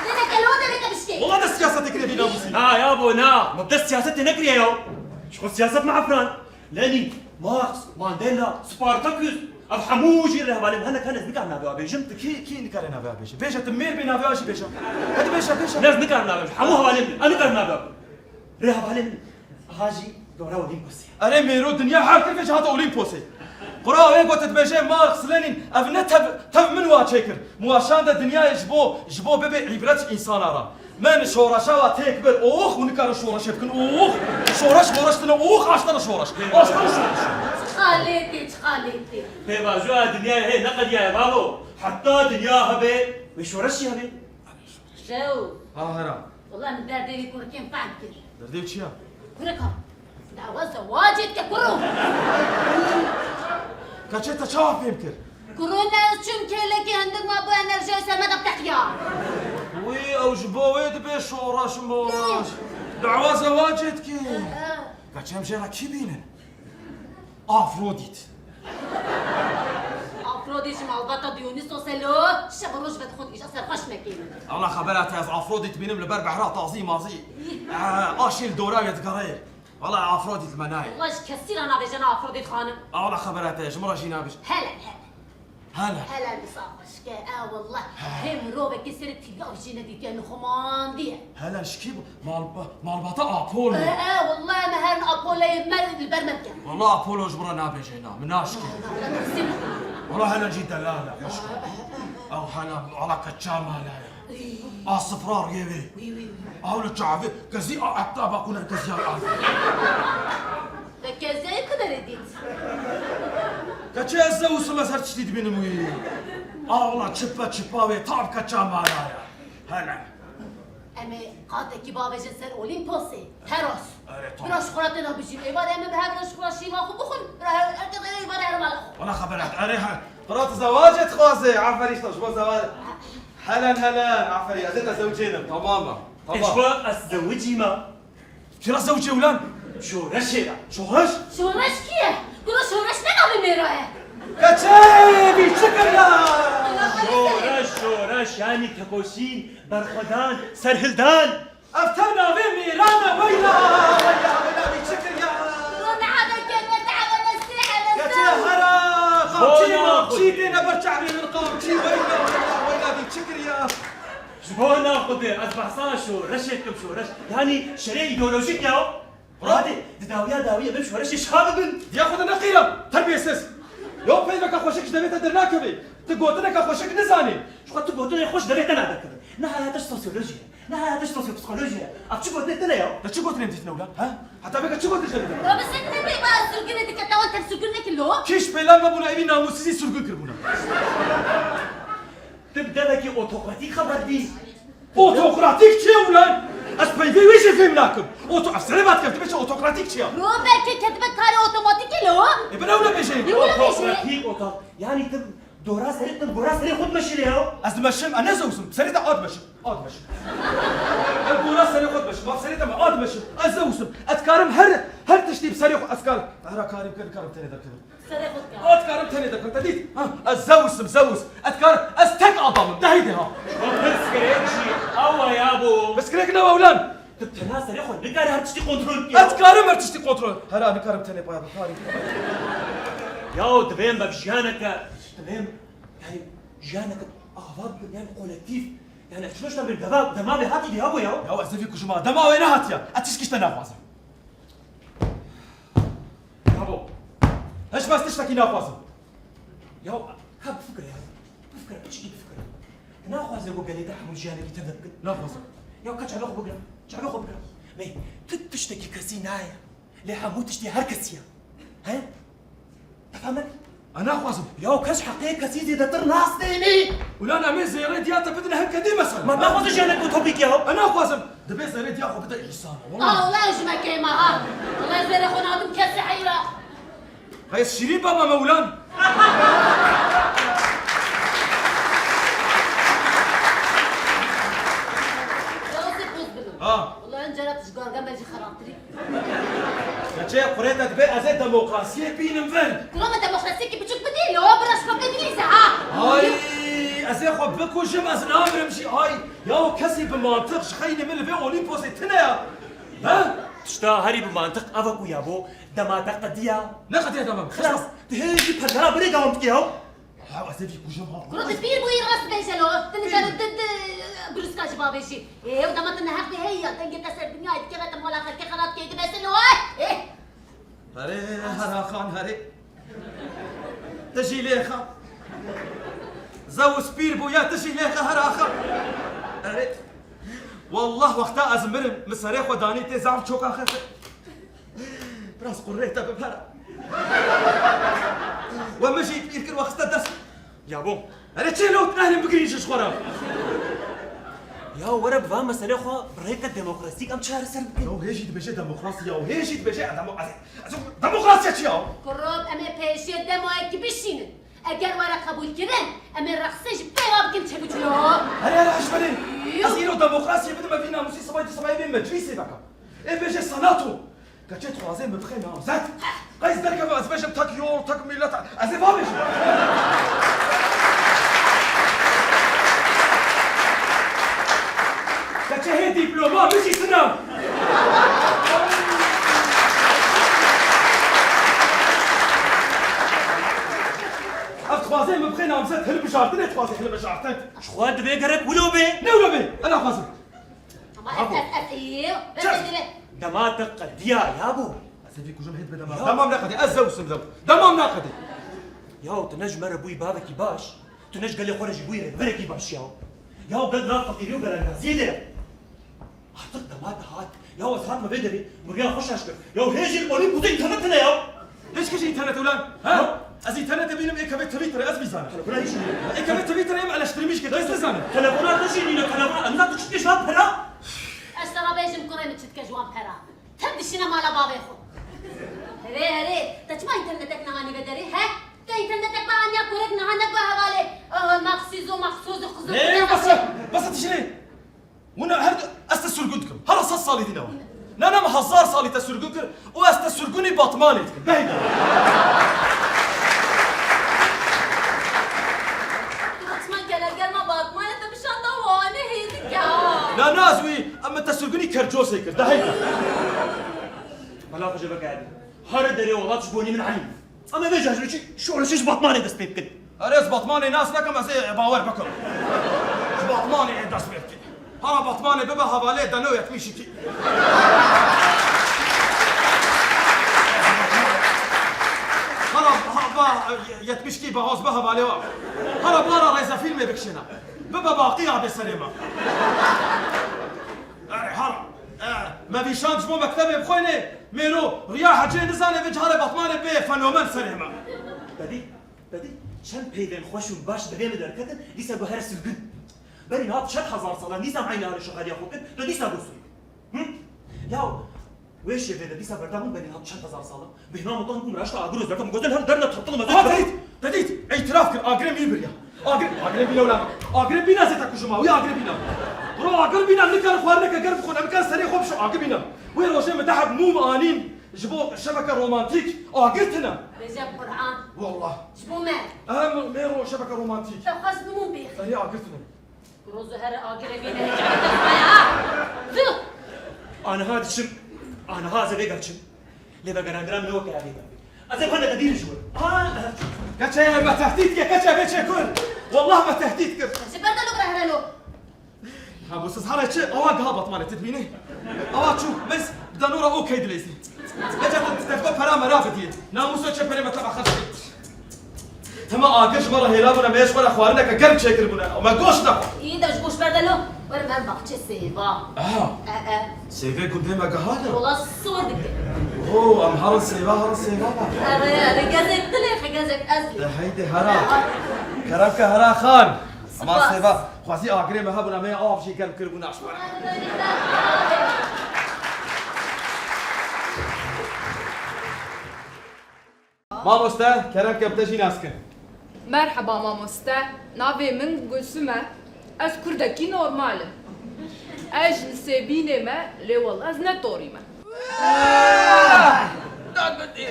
Dene kelo de bike bişkê. Wala de siyaset kiriye bînamûsî. Na ya bo na. Ma de siyaset nekiriye ya. Ji xwe siyaset me efran. Lenin, Marx, Mandela, Spartaküs, ev hemû jî rêhevalên min hene, hene ez nikarim navê wan bêjim. Tu kî, kî nikare navê wan bêje? Bêje tu mêr bê navê wan jî bêje. Hadi bêje, bêje. Ne ez nikarim navê wan bêjim. Hemû hevalên min, ez nikarim navê wan bêjim. Rêhevalên min, aha jî dora Olîmposê. Erê mêro dinya her tirfê jî hate Olîmposê. Qura wê got dibêje Marx, Lenin, ev ne tev, tev min wa çêkir. Min wa şande dinyayê ji bo, ji bo bibe îbret ji însana re. Min şoreşa wa têk bir. Ox, hûn nikarin şoreşê bikin. Ox! Şoreş, moreş tine. Ox, aştene şoreş. Aştene şoreş. Çi xaletê, çi xaletê. Pêvajoya dinyayê hê neqediyaye bavo. Heta dinya hebe, wê şoreş jî hebe. Jew. Ha, hera. Wela min derdê wî kurikên fehm kir. Derdê wî çi ya? Kurika. Dawa zewacê dike kuro. Keçê te çawa fêm kir? Kuro ne ez çûm kêlekî hindik ma bo enerjiya ser me de teqiya. Wî ew ji bo wê dibe şoreş moreş. Dawa zewacê dike. Keçê em jê re kî bînin? Afrodît. Afrodît. Ji malbata Dionîsos e lo, şev û roj vedixwe, îja serxweş nekê. Wela xebera te, ez Afrodît bînim li ber behra tazî mazî. Eh, aşî li dora wê digerê. Wela Afrodît li me nayê. Wela ji kesî re nabêje ne Afrodît xanim. Wela xebera te, ji min re jî nabêje. Hele, hele. Hele. Hele wisa xweşke, e wela. He. Hê mirovekî serê tîviya wî jî nedîtiye, nixwemandiye. Hele ji kî bû? Mal-, malbata Apollo. E, e, wela me her Apolloyê me li ber me bike. Wela Apollo ji min re nabêje na, min naşkê. Wela, wela, Wela hele jî delal e, xweşko. Ew hele, wela keça mala ye. Ey. A sifra riyê wê. Wî, wî, wî. Ew li çavê kezî a etta bakûne kezî a. Te kezî ku derê dît? Keçê ez zewsim, ez her tiştî dibînim wî. A wela çipe çipa wê tam keça mala ye. Hele. Em ê qatekî bavêjin ser Olîmposê. Heros. Erê, tamam. Bira ji xwe re têna bijîn. Êvarê em ê bi hev re ji xwe re şîva xwe bixwin. Bira her, her kes ê êvarê here mala xwe. Wela xebera te. Erê, he. Bira tu zewacê dixwaze. Aferî işte, ji bo zewac. Helen, helen. Aferî. Ez ê te zewcênim. Tamam mı? Tamam. Ê ji xwe ez zewicî me. Kira zewcê ulan? Şoreşê re. Şoreş? Şoreş kî ye? Kuro Şoreş ne navê mêra ye? Keçê, vî çi kiriya? Şoreş, şoreş, yanî tekoşîn, berxwedan, serhildan. Ev tev navê mêran e, weyla, weyla, weyla, vî çi kiriya? Kuro ne hebe kete, ne hebe nesî, hebe Keçê hera, xapçî, mapçî, têne ber çavê min qamçî, weyla, weyla, weyla, vî çi kiriya? Ji bo nav Xwedê, ez behsa şoreşê dikim, şoreş. Yanî şerê îdeolojîk ya. Radê, di dawiya dawiyê em şoreşê şa bibin. Diya xwe de neqîre, terbiyesiz. Yo peyveke xweşik ji devê te dernakeve. Tu gotineke xweşik nizanî. Ji xwe tu gotinê xweş devê te nadekeve. Niha ya te ji sosyolojiyê. Niha ya te ji sosyopsikolojiyê. Ev çi gotinê te ne ya? Te çi gotinê dîtine ulan, ha? Heta vêka çi gotinê te dîtine? Ya bi ser ne bê ba sürgünê dike, te wan tev sürgün nekir lo? Kîş pêlan me bûna evî namusizî sürgün kir bûna. Tu bi devekî otokratîk xeber dî. Otokratîk çi ye ulan? Ez peyvê wê jî fêm nakim. Oto-, ev serê vat kevtime çi otokratîk çi ye? Yo, belkî ketibe karê otomatîkê lo. Ê, bin ew nebêje. Yo, nebêje. Otokratîk, oto-, yanî tu dora serê, tu gora serê xwe dimeşîne ya. Ez dimeşim, ez ne zewsim. Serê te a dimeşim. A dimeşim. Ez gora serê xwe dimeşim. Bak serê te me a dimeşim. Ez zewsim. Ez karim her, her tiştî bi serê xwe ez karim. Hera karim, karim, karim tenê derkevim. Serê xwe dikevim. A dikarim tenê derkevim, te dît? Ha, ez Zeus im, Zeus. Ez dikarim, ez tek adam im, de heydê ha. Pirsgirêk jî ew e yabo. Pirsgirêk ne ew lan. Tu tena serê xwe nikarî her tiştî kontrol bikî. Ez dikarim her tiştî kontrol. Hera nikarim tenê paya bikarî. Yaw divêm be jiyaneke, divêm, yanî jiyaneke ava bibin, yanî kolektîf. Yanî ez çilo şina bir dema, dema vê hatî diya bû ya. Ya ez ê vî kujima, dema wê nehatiya. Ez tişkî ji te naxwazim. Bravo. Hiç bes tiştekî naxwazim. Ya, ka bifikire ya. Bifikire, piçkî bifikire. Naxwaze ku gelê te hemû jiyanekî tev de bikin. Naxwazim. Ya ka çavê xwe bigire. Çavê xwe bigire. Mey, tu tiştekî kesî nayê. Lê hemû tiştî her kesî ye. He? Te fehmî? Ez naxwazim. Ya kes heqê kesî zêdetir nastênî. Ulan em ê zêrê diya te bidin hin kedî mesela. Ma naxwazim jiyanek utopîk ya. Ez naxwazim. Dibê zêrê diya xwe bide însana. Wela. Allah ji me keyma ha. Allah zêrê xwe nadim kesî heyra. Qey ez şîrîn bama me ulan. Ya ez ê poz bidim. Ha. Wela hin cara tu ji gargan be jî xerabtirî. Keçê qurê te dibê ez ê demokrasiyê bînim vir. Kuro me demokrasiyekî biçûk bidî, li we bira ji xwe bigirîze ha. Ay, ez ê xwe bikujim, ez namirim jî. Ay, ya kesî bi mantiq ji xeynî min li vê Olîmposê tune ya. Ha? Tişta herî bi mantiq ev e ku yabo, dema te qediya. Ne qediya dema? Xilas, tu hê jî perdera birê dewam dikî ya. Ha, ez ê vî kujim ha. Kuro tu pîr bûyî rast bêje lo. Tu nikare tu, tu, brûska ji bavê jî. Ê, ew dema tu neheq bê hey ya, dengê te ser dinyayê dikeve, te mala xelkê xelat kê, tu bese lo, ê. Herê, hera xan, herê. Tu jî lê xa. Zeus pîr bû ya, tu jî lê xa, hera xa. Herê. Wallah wexta ez mirim, min serê xwe danî tê zaf çoka xefe. Biraz qurrê te bibera. We min jî pîr kir, we xiste dest. Ya bo. Erê çê lewt nehrên bigirîn ji xwe re. Ya were bi van meselê xwe bi rêke demokrasîk em çareser bikin. Ya hê jî dibêje demokrasî ya, hê jî dibêje demo-, ez, ez, demokrasiya çi ya? Kurop em ê pêşê demoyekî bişînin. Eger were qebûl kirin, em ê rexsê ji pêva bikin çêbiçûlo. Erê, erê, hişberê. Yo. Ez îro demokrasiyê bidim, vî namûsî sibay du sibay bên meclîsê veke. Ê bêje senato. Keçê dixwaze min bixe namzet. Qey ez derkeve ez bêjim tek yol, tek millet. Ez ê vabêjim. Dixwazê min bixê namzet hilbijartinê, dixwazê hilbijartin. Ji xwe divê gerek wilo bê. Ne wilo bê? Ez naxwazim. Ama Bravo. ez, ez, ez, Çek. Dema te qediya ya bû. Ez ê vî kujim hêt bidema. Ya. Demam neqedê, ez zewsim zew. Demam neqedê. Ya tu ne ji me re bûyî bavekî baş, tu ne ji gelê xwe re jî bûyî rêverekî baş ya. Ya gel nav feqîrî û berengaziyê de ye. Artık dema te hat. Ya ez hatime vê derê, min riya xwe şaş kir. Ya hê jî li polî bû tu înternet tine ya. Hêj kî ji înternet ulan? Ha? Ya. Ez înternetê bînim, ê kevê Twitter ez bî zanim. Telefona hîç nîne. Ê kevê Twitter em eleştirmiş kir, ez nizanim. Telefona te jî nîne, telefona, em nizanim tu çi dikê ji wan pera? Ez te re bêjim kurê min çi dike ji wan pera. Tev dişîne mala bavê xwe. Herê, herê, te çima înternetek nehanî vê derê, he? Te înternetek ve aniya kurek niha negot hevalê, eh, maxsîz û maxsûz û xizû Ê, xizû bese, bese tişrê. Wina her du, ez te sirgûn dikim. Hera sed salî dîna we. Na, na, min hezar salî te sirgûn kir û ez te sirgûnî Batmanê dikim. Behî de. Batman kelegerma Batmanê te bişanda wane hêdik ya. Na, na, ez wî, em min te sirgûnî Kercosê kir. Dehî de. Bela xwe jê veke Edî. Her derê welat ji bonî min elî. Em ê vê cahnî çi şoreşê ji Batmanê dest pê bikin. Erê, ez Batmanê nas nekim, ez ê bawer bikim. Ji Batmanê ê dest pê bike. Hara Batmanê bibe hevalê deno yetmiş iki. Hara, ha, ba, yetmiş iki bahoz be hevalê wa. Hara bara rêzefîlmê bikişêne. Bibe baqî ya bê serê me. Erê, hara. E, me vîşand ji bo mektebê bixwênê. Mêro, riya hecê nizane vê carê Batmanê bê fenomen serê me. Te dî? Te dî çend peyvên xweş û baş divê min derketin, dîsa got here sirgûn. Berî niha çend hezar salan dîsa eynî alê şoxeriya xwe kir, tu dîsa got sirgûn. Hı? Ya wê şêvê de dîsa berdam bû berî niha çend hezar salan. Bêhna min tan bû min raşta agir û zerta min got her derne tirtilim ez. Ha, te dît, te dît, îtiraf kir, agirê min biriya. Agir, agirê bîna wila. Agirê bîna zê te kujima, wî agirê bîna. Bro agir bîna, nikare xwarineke germ bixwe, nikare serê xwe bişo, agir bîna. Wê rojê min dehek mûm anîn. Ji bo şebeke romantîk agir tune. Vêca Quran. Wallah. Ji bo me. Em mêro şebeke romantîk. Te xwest nimûn bêxî. Erê agir tune. Rozo here agire bîne hiç erdem me ha. Zû. Aniha diçim. Aniha ez ê vêga çim. Lê vegerandina min ne weke evê be. Ez ê xwe neqedînim ji we. Ha, ev çû. Keçe me tehdît kir, keçe vê çê kur. Wallah me tehdît kir. Ji ber de lo bira here lo. Ha, bu siz hara çi? Awa giha Batmanê, tu dibînî? Awa çû, biz bi danora okey dileyzî. Vêca tu, tu pera mera bidî. Namuso çi perê me teba xerc kir. Tema agir ji me re hêla bûne, me ji xwe re xwarineke germ çêkiribûne. Me goş nexwar. Î de ji goş berde lo. Were me baxçe sêva. Aha. E, e. Sêvê gundê me gehane. Rola sor dike. Oo, em herin sêva, herin sêva be. Erê, erê, gezek dilê xwe, gezek ez lê. De heydi hera. Kerem ke hera xan. Ama spas. Sêva, xwezî agirê me hebûna, me av jî germ kiribûna ji we re. Mamoste, kerem ke bi te jî nas kin. Merheba mamoste, navê min Gulsum e. Ez kurdekî normal im. Ez ji Nisêbînê me, lê wela ez ne torî me. Dagutê.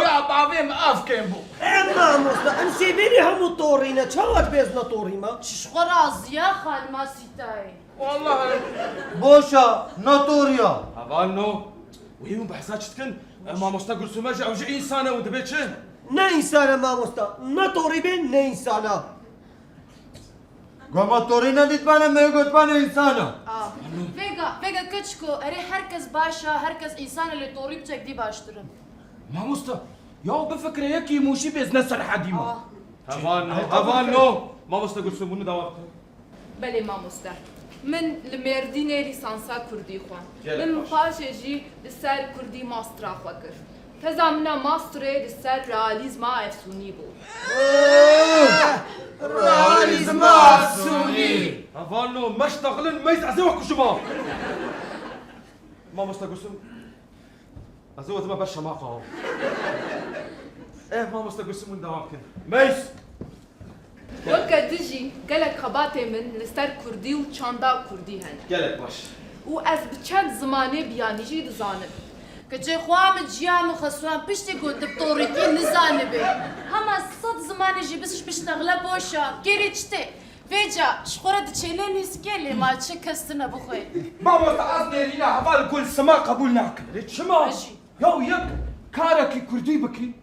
Ya bavê min av kêm bû. Em mamoste, em sêbînê hemû torî ne, çawa dibê ez ne torî me? Ji xwe razî ye xanima Sîtayê. Wallahi. Boşa, ne toriya. Hevalno, wê hûn behsa çi dikin? E, mamoste Gulsume jî, ew jî însan e û dibê çi? Ne însan e mamoste, ne torî bê, ne însan e. Gama torî nedîtbane, me gotbane însan e. Ah. Vêga, vêga keçiko, erê her kes baş e, her kes însan e, lê torî biçek dî baştir e. Mamoste, ya bifikire yekî Mûşî bê ez ne Serhedî me. Ah. Hevalno, hevalno. Mamoste Gulsum, hûn dawam bikin. Belê mamoste. Min li Mêrdînê lîsansa kurdî xwend. Gelek baş. Min paşê jî li ser kurdî mastera xwe kir. Teza min a masterê li ser realîzma efsûnî bû. Realîzma efsûnî. Hevalno, meştexilin meyz ez ê we kujima. Mamoste Gulsum, ez ê we dime ber şemaqa. Eh, mamoste Gulsum, hûn dewam bikin. Meyz! Weke din jî gelek xebatê min li ser kurdî û çanda kurdî hene. Gelek baş. Û ez bi çend zimanê biyanî jî dizanim. Keçê xwe min ciya min xesûyan piştî ku tu bi torîkî nizanibê. Hema sed zimanê jî biş-, biştexile boş e. Kêrê çi tê? Vêca ji xwe re diçêne nîskê lê ma çi kes tune bixwe. Mamoste ez nêrîna heval Gulsima qebûl nakim. Lê çima? Ez jî. Ya yek karekî kurdî bikî,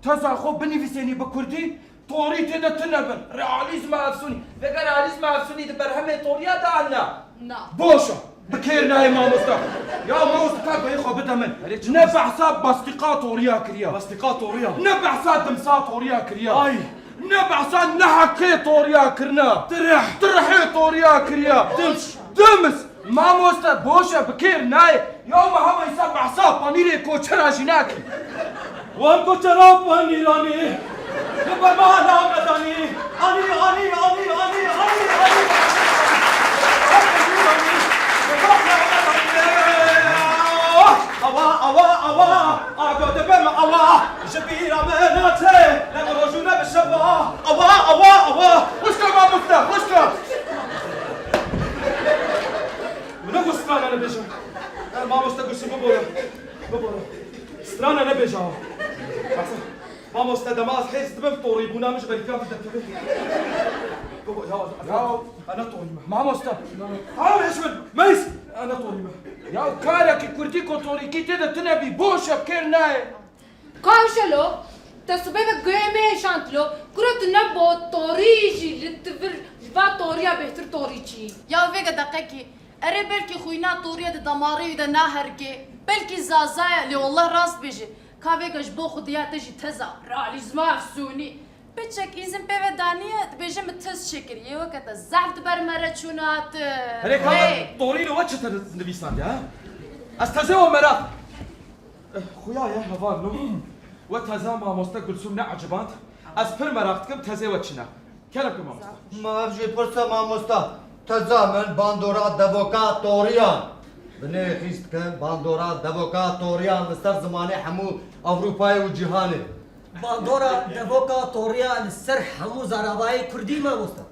teza xwe binivîsênî bi kurdî, Torî tê de tune bin. Realîzma efsûnî. Vêga realîzma efsûnî di berhemê toriya de an na? Na. Boş e. Bi kêr nayê mamoste. Ya mamoste, ka guhê xwe bide min. Ne behsa bastîqa toriya kiriya. Bastîqa toriya. Ne behsa dimsa toriya kiriya. Ay. Ne behsa nehekê toriya kirina. Tirih. Tirihê toriya kiriya. Dims. Dims. Mamoste, boş e, bi kêr nayê. Ya me hema îsa behsa panîrê koçera jî nakî. Wan koçera panîranî. Li bermana me danî. Anî, anî, anî, anî, anî, anî. Awa, awa, awa. Ago dibe me awa. Ji bîra me naçe. Ne bi roj û ne bi şeva. Awa, awa, awa. Xwişka mamoste, xwişka. Min negot strana nebêje. Eh, mamoste got bibore. Bibore. Strana nebêje awa. Mamoste, dema ez hêrs dibim, torîbûna min ji berî ka min derkeve. Bibore, ya, ya. Ez ne torî me. Mamoste. Tamam, hêş bin. Meys. Ez ne torî me. Ya karekî kurdî ku torîkî tê de tune bî, boş e, bi kêr nayê. Kawşelo, te sibê ve guhê me hêşand lo, kuro tu ne bo torî jî li tivir, ji va toriya bêhtir torî çi? Ya vêga deqekî, erê belkî xwîna toriya di damarê wî de naherikê, belkî zaza ye, lê wallah rast bêje. Ka vêga ji bo xwediya te jî teza, realîzma efsûnî. Piçek îzin pê ve daniye, dibêje min tez çêkir. Yê weke te zehf di ber me re çûn hatin. Herê ka Hey! Torî li we çi te nivîsandiye, ha? Ez tezê we meraq. Eh, xuya ye, heval no. We teza mamoste Gulsûm neeciband. Ez pir meraq dikim tezê we çi ne. Kerem ke mamoste. Ma ev jî pirse mamoste. Teza min bandora devoka toriyan. Binê xîst ke bandora devoka toriyan li ser zimanê hemû Ewropayê û cîhanê. Bandora devoka toriya li ser hemû zaravayê kurdî mamoste.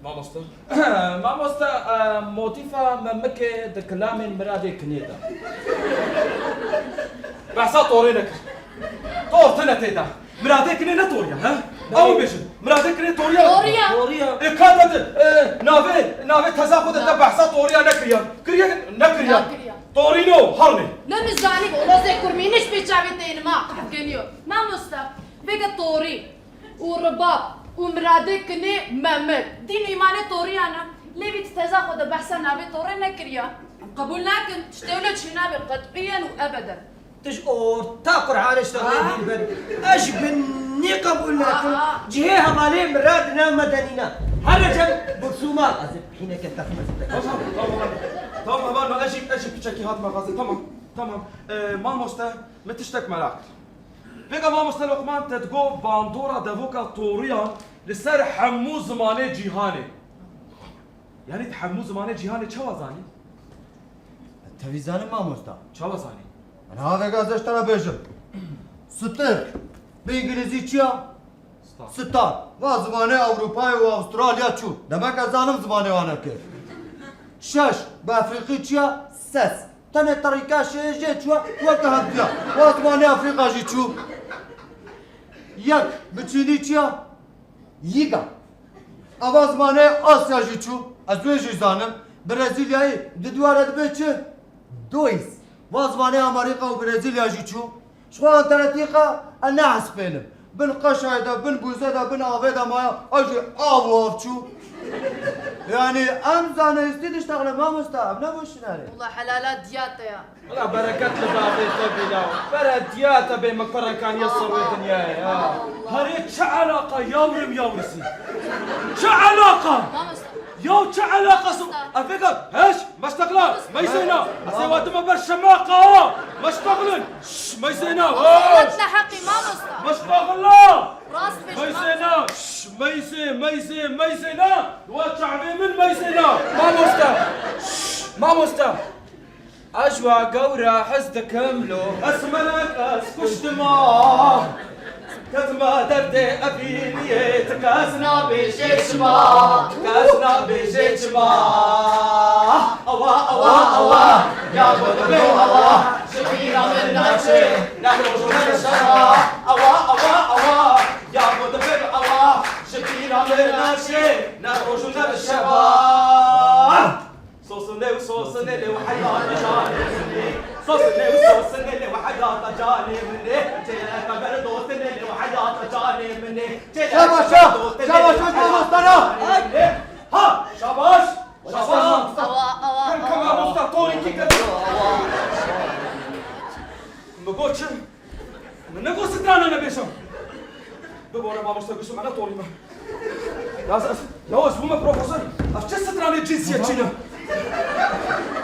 Mamoste. Mamoste, e, motîfa memikê di kilamên Miradê Kinê de. Behsa torê nekir. Tor tune tê de. Miradê Kinê ne toriya, he? Ew bêjin. Miradê Kinê toriya. Toriya. Toriya. E, ka te di, e, navê, navê teza xwe de te behsa toriya nekiriya. Kiriye, nekiriya. Nekiriya. Torîno, hernê. Ne nizanî, wala zê kurmîniş pê çavê te yê nima qehf geniyo. Mamoste, vêga torî û ribab û miradê kinê memir. Dîn û îmanê toriya ne. Lê vî di teza xwe de behsa navê torê nekiriya. Em qebûl nakin, tiştê wilo çênabe qet'iyen û ebeden. Tu ji orta Qur'anê ji te Aa. Dîn ber. Ez ji binî qebûl nakim. Aa. Cihê hevalê mirad ne medenî ne. Here cem Gulsûma. Ez ê pîneke texmez. Tamam, tamam. Tamam, heval, ez jî, ez jî piçekî hatime xwazê. Tamam, tamam. Ee, mamoste, min tiştek meraq kir. Vêga mamoste Lokman te digo bandora devoka toriyan li ser hemû zimanê cîhanê. Yanî tu hemû zimanê cîhanê çawa zanî? Tevî zanim mamosta. Çawa zanî? Min ha vêga ez ji te re bêjim. Stir. Bi îngilîzî çi ya? Star. Star. Va zimanê Ewropayê û Avustralya çû. Demek ez zanim zimanê wan e kê. Şeş. Bi efrîqî çi ya? Ses. Tenê terîka şê jê çû, weke hemtiya. Wa zimanê Afrîka jî çû. Yek, bi çînî çi ya? Yiga. Ava zimanê Asya jî çû. Ez wê jî zanim. Brezîlyayî di dû re dibe çi? Dois. Va zimanê Amerîka û Brezîlya jî çû. Ji xwe Antarktîka ez nehespênim. Bin qeşayê de, bin bûze de, bin avê de maya, ew jî av û av çû. Yanî em zanistî diştexile mamosta, em ne boşînerê. Wala helala diya te ya. Wala bereket li bavê te bî law. Bere diya te bê min kurekan ya serwê dinyayê ya. Herê çi elaqa yawrim yawrisî? Çi elaqa? Mamosta. Ya çi elaqa su? Mamosta. Efekan, heş, meştekla, meyseyna. Mamosta. Ese vatime ber şemaqa. Meşteklin. Şş, meyseyna. Mamosta, ne heqî, mamosta. Meştekla. Rast bêjî, mamosta. Meyseyna. Şş, meysê, meysê, meyseyna. Wa çavê min meyseyna. Mamosta. Şş, mamosta. Ez ji we gewre hez dikim lo. Ez melek ez kuştima. Ketime derdê evîniyê, ti kes nabêjê çima, ti kes nabêjê çima. Awa, awa, awa, ya ku dibê awa, ji bîra min naçê, ne roj û ne bi şeva. Awa, awa, awa, ya ku dibê awa, ji bîra min naçê, ne roj û ne bi şeva. Sosinê û sosinê lê û heyata canê min ê. Sosinê û sosinê lê û heyata canê min ê. Çêleka ber dosinê lê û heyata canê Şabaş, şabaş, şabaş, şabaş, şabaş. Ha, şabaş. Şabaş. Awa, awa, awa. Kaka mamosta, torî kî kir. Min got çi? Min negot strana nebêjim. Bibore mamosta Gulsum, ena torî me. Ya ez, ya ez bûme profesor. Ev çi stranê cinsiyetçî ne?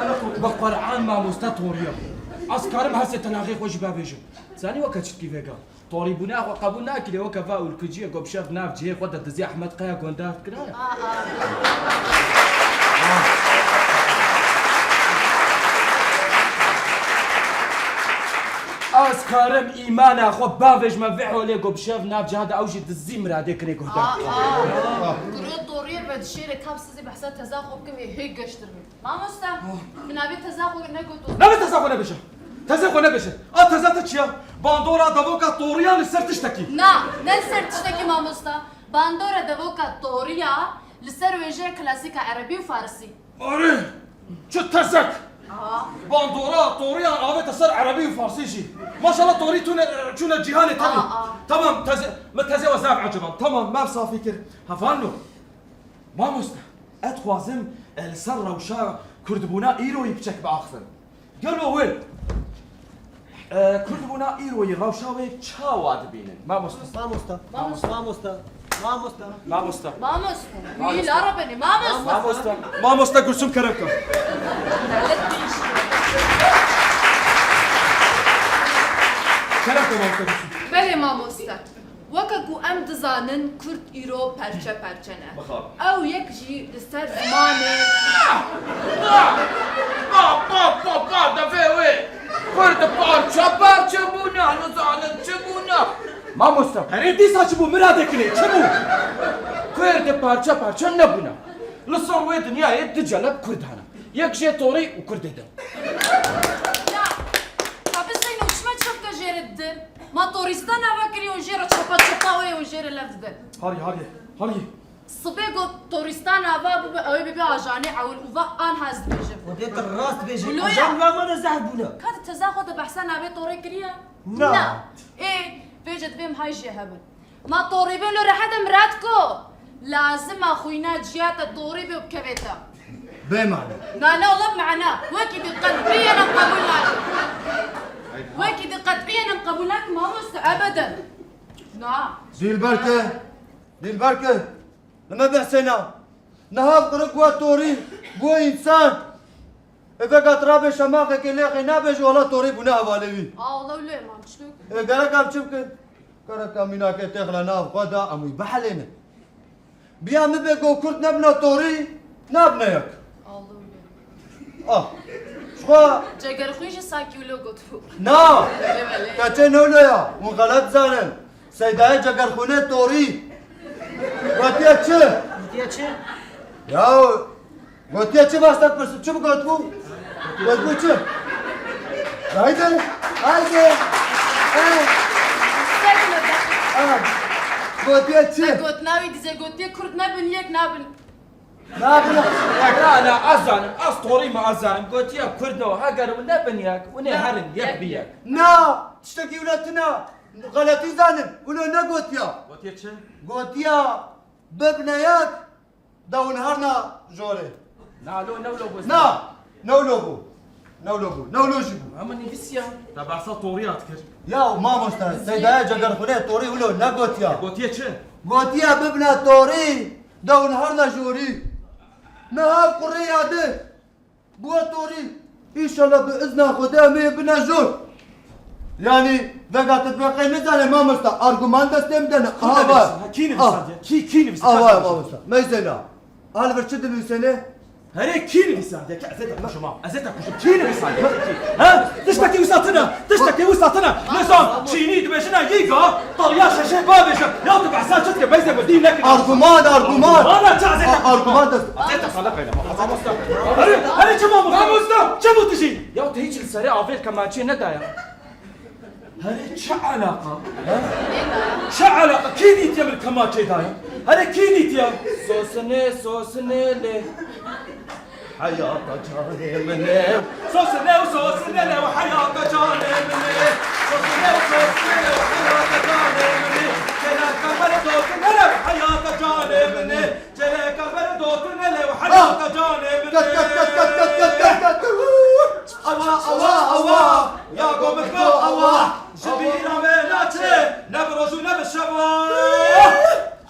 Ena torî. Bi Quran mamosta torî ye. Ez karim hesê tenaxê xwe jî bavêjim. Zanî weke çitkî vêga. Torîbûna xwe qebûl nakiriye, weke va ûlkiciyê ku bi şev nav cihê xwe de dizî Ehmed Kaya gondar dikiraya. Ez karim îmana xwe bavêjime vê holê ku bi şev nav ciha de ew jî dizî miradê kirê gondar dikiraya. Kuro toriyê vedişêrê kam sizî behsa teza xwe bikim ê hê geştir bim. Mamosta, tu navê teza xwe negot. Navê teza xwe nebêje. Tezê xwe nebêje. A teza te çi ya? Bandora devoka toriya li ser tiştekî. Na, ne li ser tiştekî mamosta. Bandora devoka toriya li ser wêjeya klasîka erebî û farisî. Arê, çi tezek! Aha. Bandora toriya avête ser erebî û farsî jî. Maşallah torî tune, çûne cîhanê tevî. Aa, aa. Tamam, tezê, me tezê we zaf eciband. Tamam, me safî kir. Hevalno. Mamoste, ez dixwazim, e, li ser rewşa kurdbûna îroyî piçek biaxivim. Gelo wê, e, kurdbûna îroyî rewşa wê çawa dibînin? Mamoste. Mamoste. Mamoste. Mamoste. Mamoste. Mamoste. Mamoste. Wî la rebenê, mamoste. Mamoste. Mamoste Gulsum kerem ke. Kerem ke mamoste Gulsum. Belê mamoste. Weke ku em dizanin, kurd îro perçe perçe ne. Bixab. Ew yek jî li ser zimanê. Pa, pa, pa, pa, devê wê! Kurd parçe parçe bûne, nizanin çi bûne. Mamoste, herê dîsa çi bû, miradê kinê, çi bû? Kurd parçe parçe nebûne. Li ser wê dinyayê du celeb kurd hene. Yek jê torî û kurdê din. Ya, ka bizeyno çima çapka jê re didin? Ma torîstan ava kiriye û jê re çapa çapa wê û jê re lev didin. Harî, harî, harî. Sibê got torîstan ava bibe, ew ê bibe ajanê ewil û va an hez dibêjim. Xwedê tu rast bêjî, Wilo ya. Ajan va me de zehf bûne. Ka di teza xwe de behsa navê torê kiriye? Na. Na. Ê, vêce divê em hay jê hebin. Ma torî bê lo rehet em red ko. Lazim a xwîna ciya te torî bê û bikevê te. Bê mane. Na, na, wela bi mane. Wekî di qet biyên em qebûl nakin. Wekî di qet biyên em qebûl nakin, mamoste, ebeden. Na. Dîlber ke, dîlber ke. Li me behsêna. Niha qirikwa torî bû însan. Ê veka tu rabê şemaxekê lêxê nabêjî, wela torî bûne hevalê wî. A, wela wilo ye, mam, çi bik? Ê, gereka em çi bikin? Gereka mînakê têxine nav xwe de, em wî bihelênin. Biya min bê ku kurd nebine torî, nabine yek. Allah Allah. Ah. Ji xwe. Cegerxwîn jî sankî wilo gotibû. Na. Belê, belê. Keçê ne wilo ya. Hûn xelet zanin. Seydayê Cegerxwînê torî. Gotiye çi? Gotiye çi? Ya. Gotiye çi, bas te pirsim, çi bi gotibû? Gotibû çi? Haydi, haydi. Ha. Ha. Gotiye çi? Gotina wî dizê gotiye kurd nebin yek nabin. Nabin. Na, na, ez zanim, ez torî me ez zanim. Gotiye kurd no, heger û nebin yek, û nê herin, yek bi yek. Na, tiştekî wilo tune, xeletî zanim, wilo negotiya. Gotiye çi? Gotiya bibne yek, da hûn herna jorê. Na, lo, ne wilo bû? Na, ne wilo bû. Ne wilo bû. Ne wilo jî bû. Ama nivîsiya. Te behsa toriya dikir. Ya mamoste, Seydaya Cegerxwînê torî wilo negotiya. Gotiye çi? Gotiye bibne torî, da hûn herna jorî. Niha qurê ya di. Bûye torî. Înşallah bi izna Xwedê em ê bine jor. Yanî vega tu dibê qey nizane mamosta, arguman destê min de ne. Kî nivîsand? Kî nivîsand? Kî, kî nivîsand? Ava ye mamosta. Meyzeyna. A li vir çi dinivîsêne? Herê kî nivîsand? Ke ez ê te kujim ha. Ez ê te kujim. Kî nivîsand? Kî? Ha? Tiştekî wisa tune. Tiştekî wisa tune. Nizam, çînî dibêjine yîga, taliya şeşê bavêje. Ya tu behsa çi dike? Beyze bi dî nekir. Arguman, arguman. Arguman çi ez ê te kujim? Arguman dest. Ez ê te xele qeyle. Mamosta. Herê, herê çi mamosta? Mamosta! Çi bû tu jî? Ya tu hiç li serê avêt kemaçê nedaya. Herê çi alaqa? He? Çi alaqa? Kî dîtiye min kemaçê daya? Herê kî dîtiye? Sosinê, sosinê lê. Heyata canê min e. Sosinê û sosinê lê û heyata canê min e. Sosinê û sosinê lê û heyata canê min e. Kêleka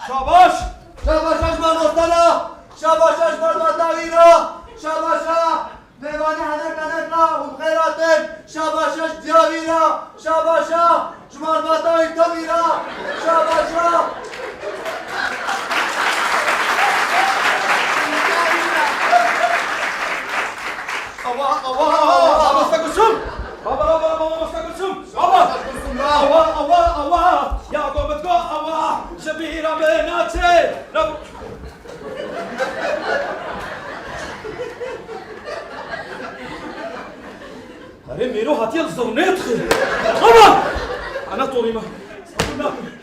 Şabaş! Şabaşa ji malostana! Şabaşa ji malbata wî re! Şabaşa! Mêvanê henek henek re û bi xêr hatin! Şabaşa ji diya wî re! Şabaşa! Ji malbata wî tevî re! Şabaşa! Awa, awa, awa, mamoste Gulsum! Baba, baba, baba, mamoste Gulsum! Baba! Awa, awa, awa! Ya gomit go awa! Ji bîra min naçe! Herê mêro hatiye li zirnê dixê. Aman! Ana torî me.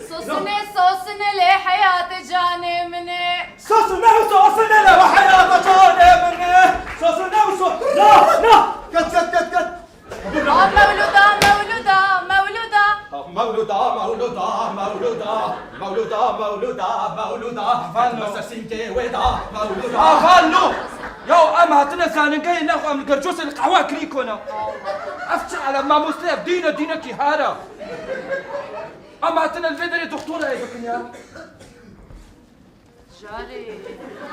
Sosine, sosine lê heyatê canê min e. Sosine, sosine lê heyatê canê min e. Sosine, so-, na, na! Ket, ket, ket, ket! A mewluda, mewluda, mewluda. Mewluda, mewluda, mewluda. Mewluda, mewluda, mewluda. Avan no. Mese sînkê wê da, mewluda. Avan no! Ya em hatine zanîngehê nexwe em li gercosê li qehwa kirî kona. Ev çi alem mamoste, ev dîne, dînekî hara. Em hatine li vê derê doktora ê bikin ya. Jarê.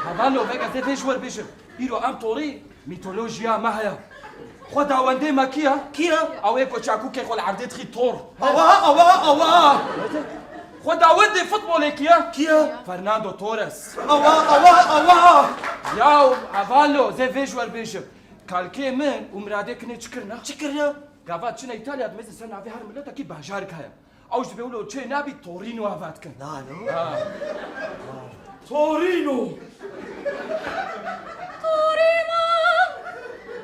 Hevalno, vêga zê vê ji we re bêjim. Îro em torî mîtolojiya me heye. Xweda wendê me kî ye? Kî ye? Ew ê ku çakûkê xwe li erdê dixî tor. Awa, awa, awa! Xweda wendê futbolê kî ye? Kî ye? Fernando Torres. Awa, awa, awa! Ya hevalno, zê vê ji we re bêjim. Kalkê min û Miradê kinê çi kirine? Çi kirine? Gava çine Îtalya dimêzin ser navê her miletekî bajarek heye. Ew ji vê wilo çê nabî Torîno ava dikin. Nano? Ha. Torîno! Torîno!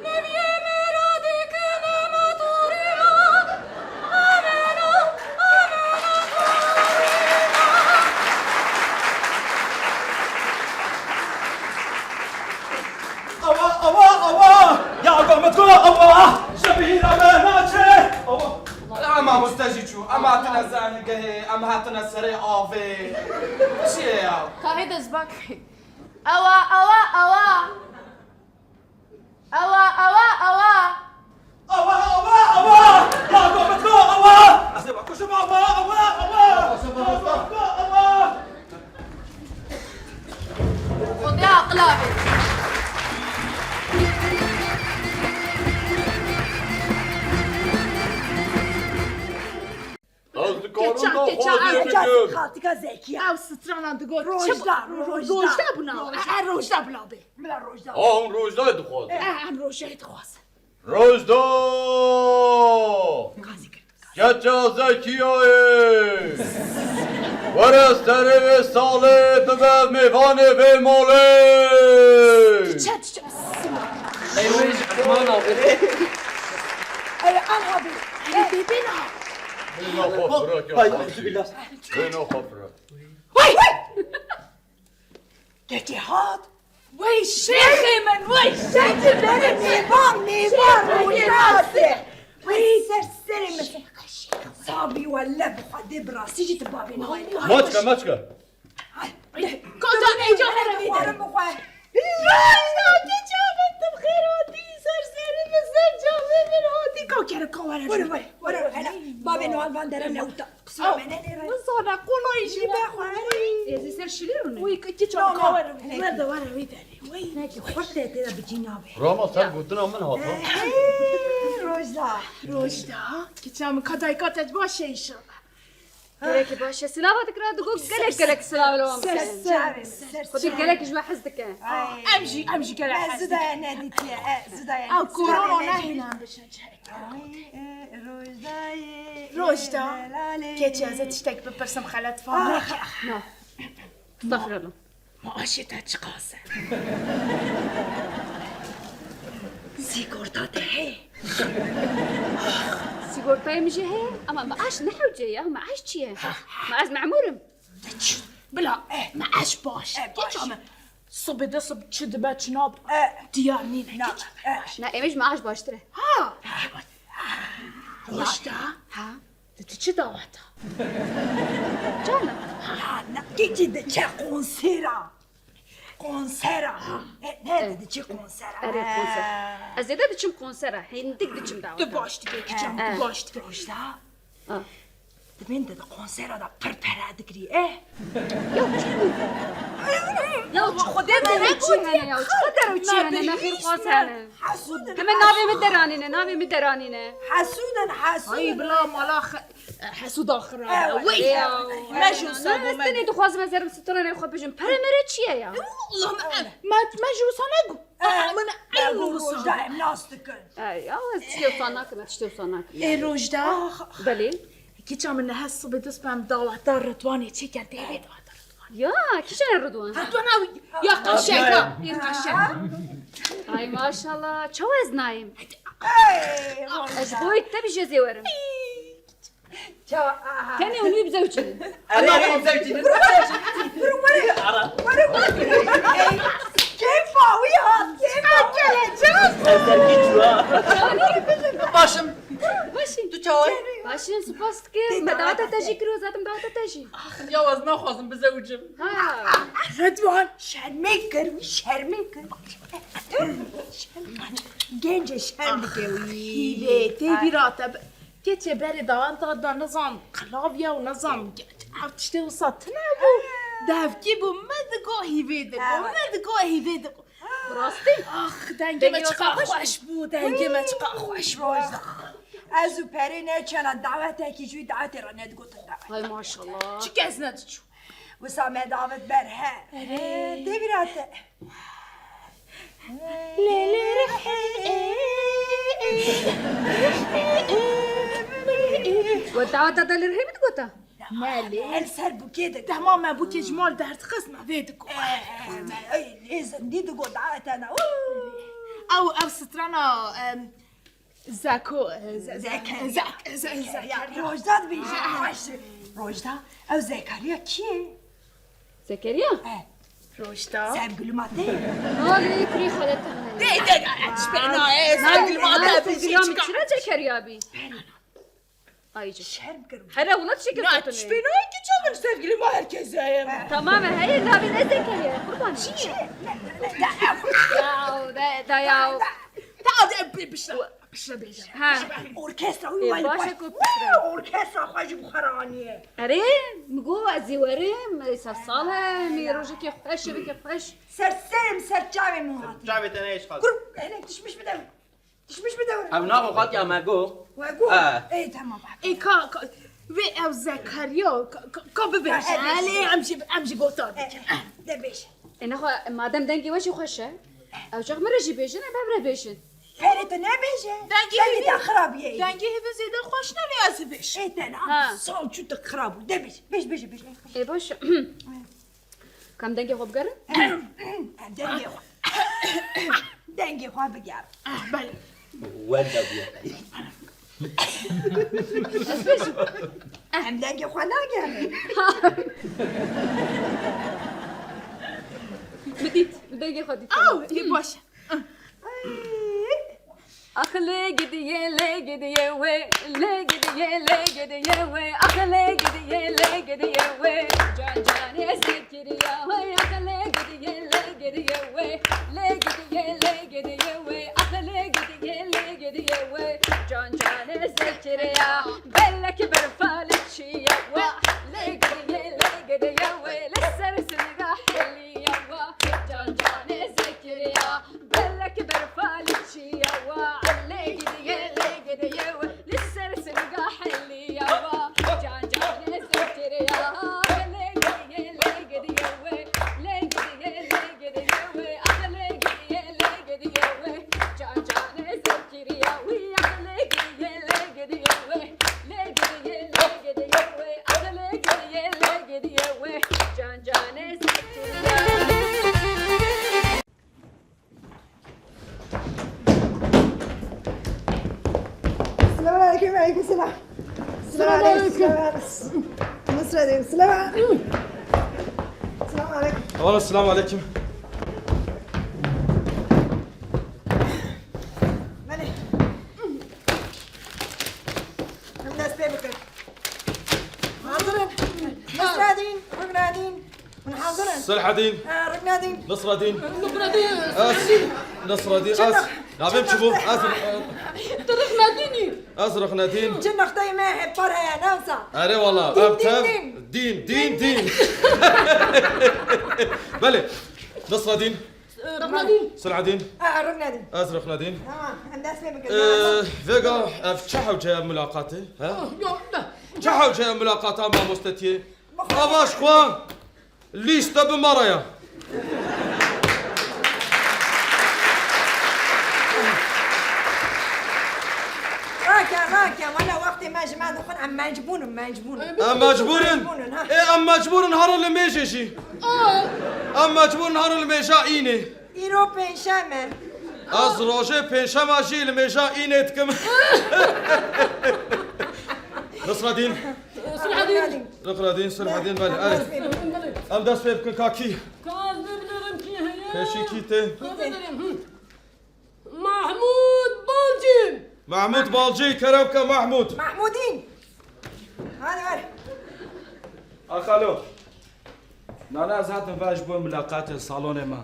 Neviyê me radî kine me Torîno! Amena, amena, Torîno! Awa, awa, awa! Ya gomit go awa! Ji bîra me naçe! Awa! Wala mamoste jî çû. Em hatine zanîngehê, em hatine serê avê. Çi ye ya? Kahê dezbak. Awa, awa, awa. Awa, awa, awa. Awa, awa, awa. Ya gomit go awa. Ez ê bakuşim awa, awa, awa. Ya gomit go awa. Xwedê aqila bê. Ez dikarim daxwazê bikim. Xaltika Zekî. Ew stranan digot. Rojda, Rojda. Rojda bûna. E, Rojda bila bê. Bila Rojda. Em Rojdayê dixwazin. E, em Rojdayê dixwazin. Rojda! Gazî kir. Keça Zekiyayê! Were serê vê salê bibe mêvanê vê malê! Çet, çet. Ey wê ji Erman abi. Ey, al abi. Ey, bêbê na. Bêna xwe firak ya. Hay, euzubillah. Bêna xwe firak. Vay! Kekê hat. Wey şêxê min, wey şêxê min. Mêvan, mêvan, rojnase. Wey ser serê min. Sabî welle bi Xwedê bi rastî jî tu bavê nayê. Maçke, maçke. Kota êca here bî derim bi xwe. Rojna, keça min tu bi xêr hatî, ser serê min, ser çavê min hatî. Ka kere ka were. Were, were, were, hele. Bavê Noel van dere lewta. Qisura me nenê re. Min zana qolay jî be xwe. Ez ê ser şilê rûne. Wî ki çawa were. Were de were wî derê. Wî. Nekî xurt tê tê de bicî nabê. Rama ser gotina min hat ha. Hey, Rojda. Rojda. Kiça min ka dayka te baş e inşallah. Gelekî baş e. Silava dikira digo gelek gelek silav li wan bikin. Ser, ser, ser. Xwedî gelek ji we hez dike. Em jî, em jî gelek hez dikin. Zidaya nedîtiye. Zidaya. Ew korona nehêlan bişin. Ay, e, Rojdayê, Rojda, e, delalê. Keçê ez ê tiştek bipirsim xelet fam neke. Na. Estağfirullah. Maaşê te çiqas e? Sîgorta te heye? Sîgortayê min jî heye, ama maaş ne hewce ya, maaş çi ye? Ma ez memûr im. Bila, eh, me eş baş. Eh, baş. Keça me. Sibê de sib çi dibe, çi nabe. Eh. Diyar nîne. Na, keça me. Eh. Na, êmê ji me eş baştir e. Ha. Roşta. Ha. De tu çi daweta? Cana. Ha, na, keçî de çe konsera. Konsera. Eh, ne de çi konsera. Erê, konser. Ha. Ez zêde diçim konsera. Hindik diçim daweta. Tu baş dike, keça me, tu baş dike. Roşta. Ha. Dibên de di konsera de pir pere digirî, eh? Ya çi? Ya çi xwedê dere çi hene ya? Çi xwedê dere çi hene? Nexêr xwaz hene. Hesûd in. Heme navê min deranîne, navê min deranîne. Hesûd in, hesûd in. Ay bila mala xe-, hesûda xira. Wey ya. Me jî wisa bû me. Tenê dixwazim ez herim stranê xwe bijim. Pere mere çi ye ya? Allah me, me, me jî wisa negot. Min eyn rojda em nas dikin. Ey, ya ez tiştê wisa nakim, ez tiştê wisa nakim. Ê rojda. Belê. Kîça min niha sibê dest pê em daweta Ridwanê çêkir, dê vê daweta Ridwanê. Ya, kîça ye Ridwan? Ridwan ew ya qaşeka, ê qaşeka. Ay maşallah, çawa ez nayêm? Ey, ez boyê te bijê zê werim. Çawa, aha. Tenê hûn wî bizewcînin. Erê, erê, bizewcînin. Were, were, were. Ey, kêfa wî hat, kêfa. Gele, çawa? Ez serkî çû ha. Başim. Başim. Tu çawa yî? Başim, spas dikim. Me daweta te jî kiro, zaten daweta te jî. Ya ez naxwazim bizewcim. Ha. Ridwan, şermê kir, wî şermê kir. Gencê şerm dike wî. Hîvê, tê bîra te bi-, keçê berê daweta da nizam qilav ya û nizam ge-, ev tiştê wisa tune bû. Devkî bû, me digo hîvê digo, me digo hîvê digo. Rastî? Ax, dengê me çiqa xweş bû, dengê me çiqa xweş bû. Rojda. Ez û Perê neçena dawetekî ji wî dawetê re nedigotin dawet. Hay maşallah. Çi kes nediçû. Wisa me dawet ber he. Erê. Tê bîra te. Lê lê rihê. We daweta de li rihê min digota? Ne lê. El ser bûkê de. Dema me bûkê ji mal derdixist me vê digot. Ey, lê zindî digot dawete ne. Ew, ew strana, em, Zeko, e, ze-, ze-, Zekeriya. Zek-, ze-, Zekeriya. Zekeriya. Rojda dibêje, xweş. Rojda, ew Zekeriya kî ye? Zekeriya? E. Rojda. Sevgilî ma te ye? Alî, kurê xaleta me. De, de, de, ez ji pê nayê, sevgilî ma te bî, sevgilî ma çi çira Zekeriya bî? Ay, şerm kir. Here wina çi kir? Na, tu şpênayê ki çavan sevgilî ma herkes heye. Tamam, heye, navê ne Zekeriya, qurban. Çi? Ya, da, da ya. Ta de bi-, bişra, bişra bêje. Ha. Orkestra wî wali baş. Orkestra xwe ji bi xwe re aniye. Erê, mi got ez ê werim, ser sal e, mi rojekê xweş, şevekê xweş. Ser serê min, ser çavê min hat. Çavê te ne iş xas. Kur, hele tişmiş bide. Tişmiş bide. Ew naxwe xatiya me got. We got. Ê, tamam. Ê, ka, ka, vê ew Zekeriya, ka, ka, ka bibêje. Elê, em jî, em jî gotar bikin. De bêje. Ê, nexwe, madem dengê we jî xweş e, ew çax min re jî bêjin, em hev re bêjin. Perê tu nebêje. Dengê te xirab ye. Dengê hevê zêde xweş nebe ez bêj. Ê, te na, sal çû tu xirab bû. De bêj, bêj, bêj, bêj. Ê, baş. Kam dengê xwe bigerin? Dengê xwe. Dengê xwe bigerin. Ah, belê. Wenda bûye. Em dengê xwe nagerin. Min dît, min dengê xwe dît. Aw, ê baş. Ay. Ax lê gidiyê, lê gidiyê wê, lê gidiyê, lê gidiyê wê. Ax lê gidiyê, lê gidiyê wê. Can canê Zekeriya wê. Ax lê gidiyê, lê gidiyê wê, lê gidiyê, lê gidiyê wê. Ax lê gidiyê, lê gidiyê wê. Can canê Zekeriya, belek berfa li çiye wê. Lê gidiyê, lê gidiyê wê, li ser singa heliye wê. Can canê Zekeriya. Belek berfa li çiya wa, lê gidiye, lê gidiye we, li ser singa heliya wa. Can canê Zekeriya, lê gidiye, lê gidiye we, lê gidiye, lê gidiye we, ah, lê gidiye, lê gidiye we. Can canê Zekeriya, wî, ah, lê gidiye, lê gidiye we, lê gidiye, lê gidiye we, ah, lê gidiye, lê gidiye we. Can canê Zekeriya. Selamun aleyküm, aleyküm selam. Selamun aleyküm. Selamun aleyküm. Nasıl edeyim? Selamun aleyküm. Selamun aleyküm. Alo, selamun aleyküm. Belê. Em dest pê bikin. Hazir in. Nasredîn, Ruknedîn. Hûn hazir in? Selahedîn. Ha, Ruknedîn. Nasredîn. Ruknedîn. Ez. Nasredîn. Ez. Navê min çi bû? Ez. Tu Ruknedîn î. Ez Rixnedîn. Çi nixteyê me hepar heye, ne wisa? Erê wala, Dîn, ev dîn, tev dîn. Dîn, dîn, dîn. Belê. Nasradîn. Rixnedîn. Silhedîn. E, Rixnedîn. Ez Rixnedîn. Tamam, em dest pê bikin. Ee, vêga ev çi hewce ye milaqatê? He? Oh, yok, ne. Çi hewce ye milaqata mamostetiyê? Ava ji xwe lîste bi me re ye. Rake, rake, wele wextê me ji me dixwin, em mecbûr in, mecbûr in. Em mecbûr in? Mecbûr in, ha. Ê, em mecbûr in herin li mêjê jî. Aa. Em mecbûr in herin li mêja înê. Îro pênşem e. Ez rojê pênşema jî li mêja înê dikim. Nasradîn. Silhedîn. Nasradîn, Silhedîn, belê, erê. Em dest pê bikin, ka kî? Ka ez vê binerim kî heye. Pêşî kî tê? Ka vê binerim, hı. Mahmud Balcî. Mahmud Balcî, kerem ke Mahmud. Mahmudîn. Hadi ver. A xalo. Nana ez hatim ve ji bo milaqatê salonê me.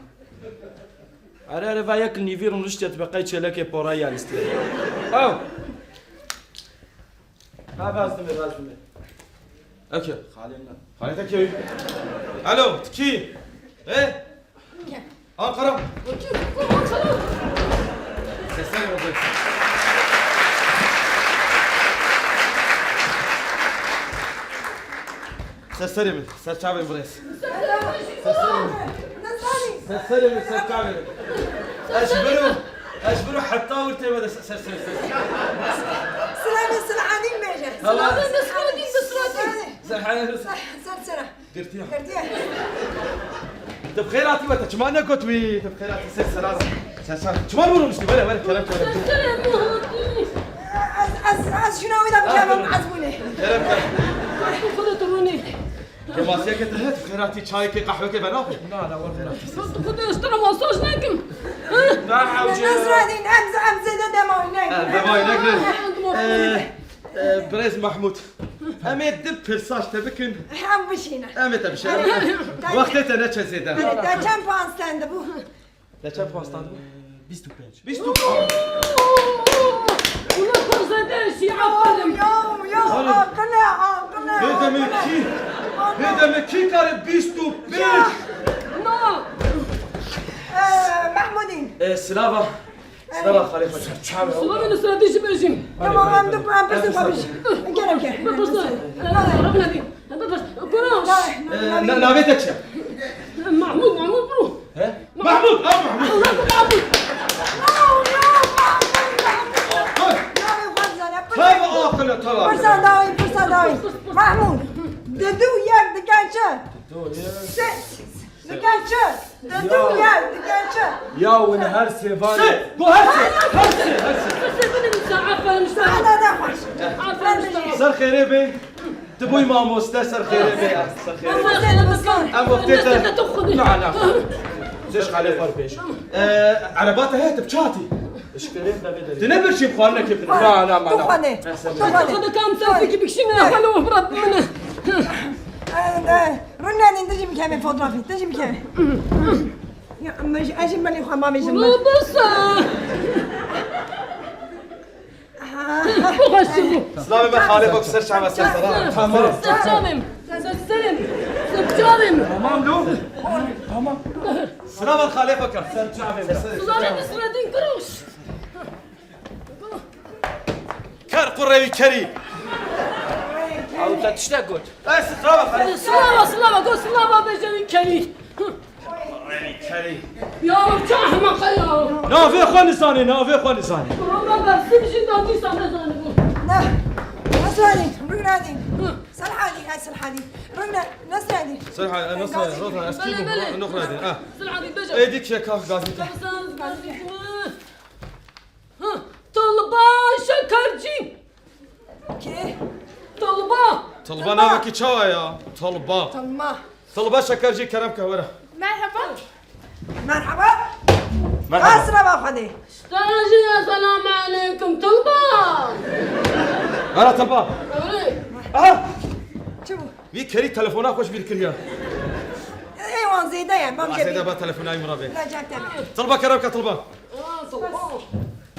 Erê, erê, ve yek nîvî rûniştiye, tu be qey çêlekê pora ya lîstiye. Ew. Ha, baz dime, baz dime. Eke. Xalê min. Xalê te kê? Alo, tu kî? He? Ankara. Sesler olacak. Ser serê min, ser çavê min birêz. Ser serê min. Ser serê min, ser çavê min. Ez ji biro, ez ji biro heta wir tê me de ser, ser, ser, ser. Silavê Silhadîn bêje. Tamam. Silavê Nasradîn, Nasradîn. Ser, ser, ser, ser. Girtiye. Girtiye. Tu bi xêr hatî we, te çima negot wî? Tu bi xêr hatî, ser seran. Ser ser. Çima rûniştî? Were, were, kerem, were. Ser serê min hatî. Ez, ez, ez jina wî de bikevim, ez bûnê. Kerem, kerem. Tu xwe de tu rûnî. Kemasiyeke te heye, tu bi xêr hatî, çayekê, qehwekê venaxwe? Na, na, were, were. Tu xwe de ez te re masaj nekim. Na, hewce. Nasradîn, em, em zêde dema wî nekin. Ha, dema wî nekin. Ee, Ee, birêz Mahmûd, em ê du pirsa ji te bikin. Em bişîne. Em ê te bişîne. Erê, erê. Wextê te neçe zêde. Erê, te çend puan stendibû? Te çend puan stendibû? Bîst û pênc. Bîst û pênc. Ulan xwezade şî, aferin. Yo, yo, yo, aqil e, aqil e. Bê demê kî, bê demê kî kare bîst û pênc? Na. Ee, Mahmudîn. Ee, silava. Sera xalê xwe çav. Silavê Nusretî jî bêjî. Tamam, em du, em pirsê xwe bijî. Kerem ke. Bipirse. Rixnedî. Bipirse. Kuro. Ee, na-, navê te çi ye? Mahmûd, Mahmûd bro. He? Mahmûd, ew Mahmûd. Mahmûd. Navê xwe bizane. Tava aqil e, tava. Pirsa dawî, pirsa dawî. Mahmûd. Didu yek dike çi? Didu yek. Se-, Dike çi? Didu yek, dike çi? Ya win her sê var. Sê, bu her sê, her sê, her sê. Sê, sê, binin sen, aferin sana. Sana da xweş. Aferin sana. Ser xêrê bê. Tu bûyî mamoste, ser xêrê bê. Ser xêrê bê. Mamoste, mamoste. Em wextê te. Mamoste, tu xwedî. Na, na. Zêş xalê xwar pêş. Ee, ereba te heye, tu bi çi hatî? Tu ne birçî xwarinekê bide. Na, na, na. Tu xwane. Tu xwane. Xwedê kam selfie bikişîne, xwalo brat bimine. Ee, Rûnanîn, tu jî bikevê fotografî, tu jî bikevê. Ya, me jî, ez jî belê xwe mamê jî me. Basa! Bu xweş bû. Silavê me xalê bak ser çavê ser sera. Tamam. Ser çavê min. Ser serê min. Ser çavê min. Tamam lo. Tamam. Silava xalê bak ser çavê min. Silavê min, silavê din kuruş. Ker qurrê wî kerî. Ew te tiştek got. Ez silava xalê. Silava, silava, got silava bêje wî kerî. Qurrê wî kerî. Ya çi ehmeq e ya. Navê xwe nizanê, navê xwe nizanê. Roma Bersin jî da dîsa nezanibû. Ne. Nasradîn, Rûnanîn. Hı. Serhadî, ay Serhadî. Rûne, Nasradîn. Serhadî, Nasradîn, Rûne, ez kî bûm? Belê, belê. Rûnanîn, ah. Serhadî, bêje. Êdî kişe kax gazî. Gazî, gazî. Hı, Tilba Şekercî. Kê? Tilba. Tilba navekî çawa ya? Tilba. Tilba. Tilba Şekercî, kerem ke were. Merhaba. Merhaba. Merhaba. Esra ba Xwedê. Ji te re jî ya selam eleykum, Tilba. Were Tilba. Were. Aha. Çi bû? Vî kerî telefona xwe ji bîr kiriye. Ê wan zêde ye, bam. Zêde ba telefona min re bê. La cem te be. Tilba, kerem ke Tilba. Aa, Tilba.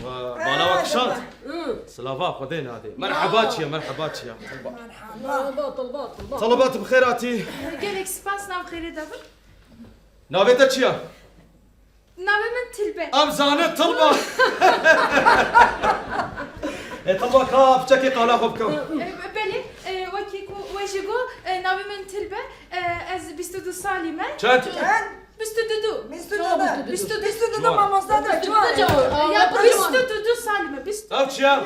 Bala we kişand. Hı. Silava Xwedê nadê. Merheba çiya, merheba çiya. Merheba. Talbat, talbat, talbat. Talbat bi xêr hatî. Gelek spas, nav xêrê de bin. Navê te çi ya? Navê min Tilbe. Em zanin Tilba. E, Tilba ka piçekê qala xwe bikim. E, belê, e, wekî ku we jî got, e, navê min Tilbe, e, ez bîst û du salî me. Çend? Çend? Bîst û du. Bîst û du. Bîst û du. Bîst û du mamoste de çawa? Ya, bîst û du salî me, bîst û du. Ev çi ya?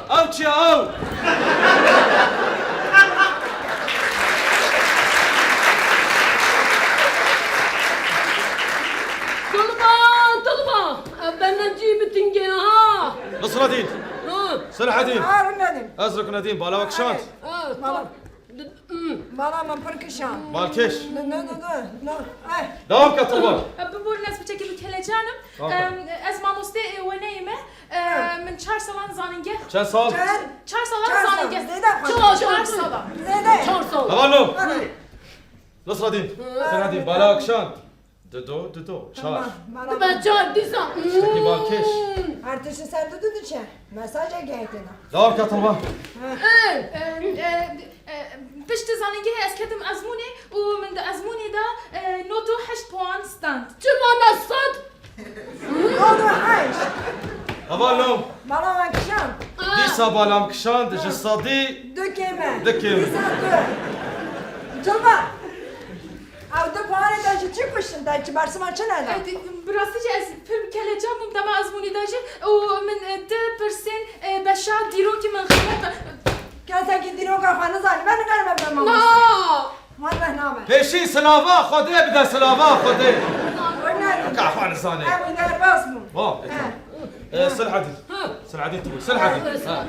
Ev çi ya, ev? Tilba, Tilba. Ev bernecî bi tingê ha. Nasredîn. Ha. Selahedîn. Ha, Ruknedîn. Ez Ruknedîn, bala we kişand. Ha. Bala. Bala min pir kişand. Balkêş. Ne, ne, ne, ne, ne. Eh. Dewam ke Tilba. Biborin ez piçekî bi kelecan im. Aferin. Em, ez mamostê ê weneyê me. Em, min çar salan zanîngeh. Çend sal? Çar. Çar salan zanîngeh. Zêde xwe. Çar, çar salan. Zêde. Çar sal. Hevalno. Hadi. Nasredîn. Hı. Nasredîn. Bala we kişand. Dido, dido, çar. Tamam, bana bak. Dibe çar dîsa. Tiştekî balkêş. Hmm. Her tişt ser dido diçe. Mesajê gehekê de. Dewam ke Tilba. Ha. Ey! E, e, e, piştî zanîngehê ez ketim ezmûnê û min di ezmûnê de, e, nod û heşt puan stand. Çima ne sed? Nod û heşt. Hevalno. Bala we kişand. Dîsa bala min kişand, ji sedî du kêm e. Du kêm e. Dîsa du. Tilba. Ew du puanê te ji çi kuştin? Te çi bersima çi neda? E, di-, bi rastî jî ez pir bi kelecan bûm dema ezmûnê de jî û min, e, di pirsên, e, beşa dîrokî min xelet. Kesekî dîroka xwe nizanî, ben nikarim ev dema. Na! Welleh nabe. Pêşî silava Xwedê bide, silava Xwedê. Welleh. Ka xwe nizanî. Ew derbas bû. Va, peki. He. E, Selahedîn. Ha. Selahedîn tu. Selahedîn. Ha.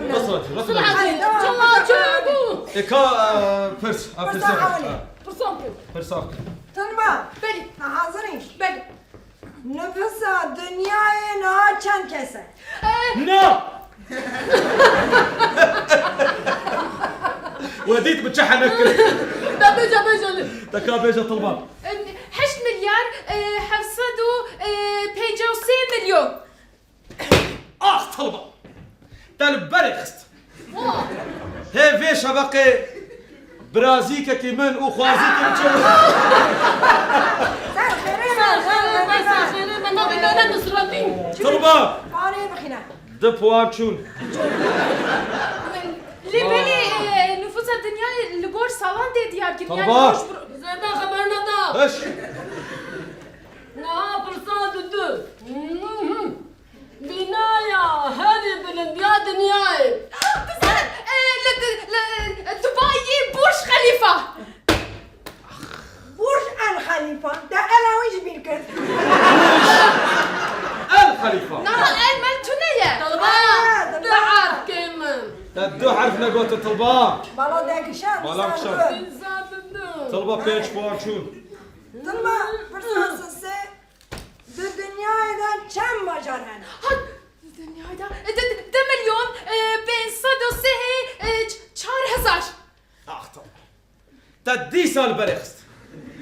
Nasredîn, Nasredîn. Selahedîn. Tamam. Çawa, çawa bû? E, ka, e, pirs. Ha, pirs. Pirsan kir. Pirsan kir. Pirsan kir. Tilba. Belê. Te hazir î? Belê. Nifûsa dinyayê niha çend kes e? E, Na! We dît min çi henek kir. Da bêje, bêje li. Te ka bêje Tilba. E, heşt milyar, e, heft sed û pêncî û sê milyon. Ax Tilba! Te li berê xist. Hê vê şeveqê birazîkekî min û xwazîkê min çêbû. Ser xêrê me, ser xêrê me, ser xêrê me. Navê te ne Nasredîn. Tilba! Parê bixîne. Du puan çûn. Lê belê, e, nifûsa dinyayê li gor salan tê diyar kirin. Tilba! Yani roj bi ro- Zêde xeber neda. Hiş! Niha pirsa didu. Bînaya herî bilind ya dinyayê. Dizanim, e, li, li, li Dubayê Burj Xelîfa. Burj El Xelîfa. Te ela wî ji bîr kir. Burj El Xelîfa. Na, el mel tune ye. Tilba. Ha, du harf kêm in. Te du harf negotin Tilba. Bala de kişan. Bala kişan. Tilba pênc puan çûn. Tilba, pirsa sê. Di dinyayê de çend bajar hene? Ha, di dinyayê de, e, di, di, di milyon, e, pênc sed û sê, e, ç-, çar hezar. Ax, tamam. Te dîsa li berê xist.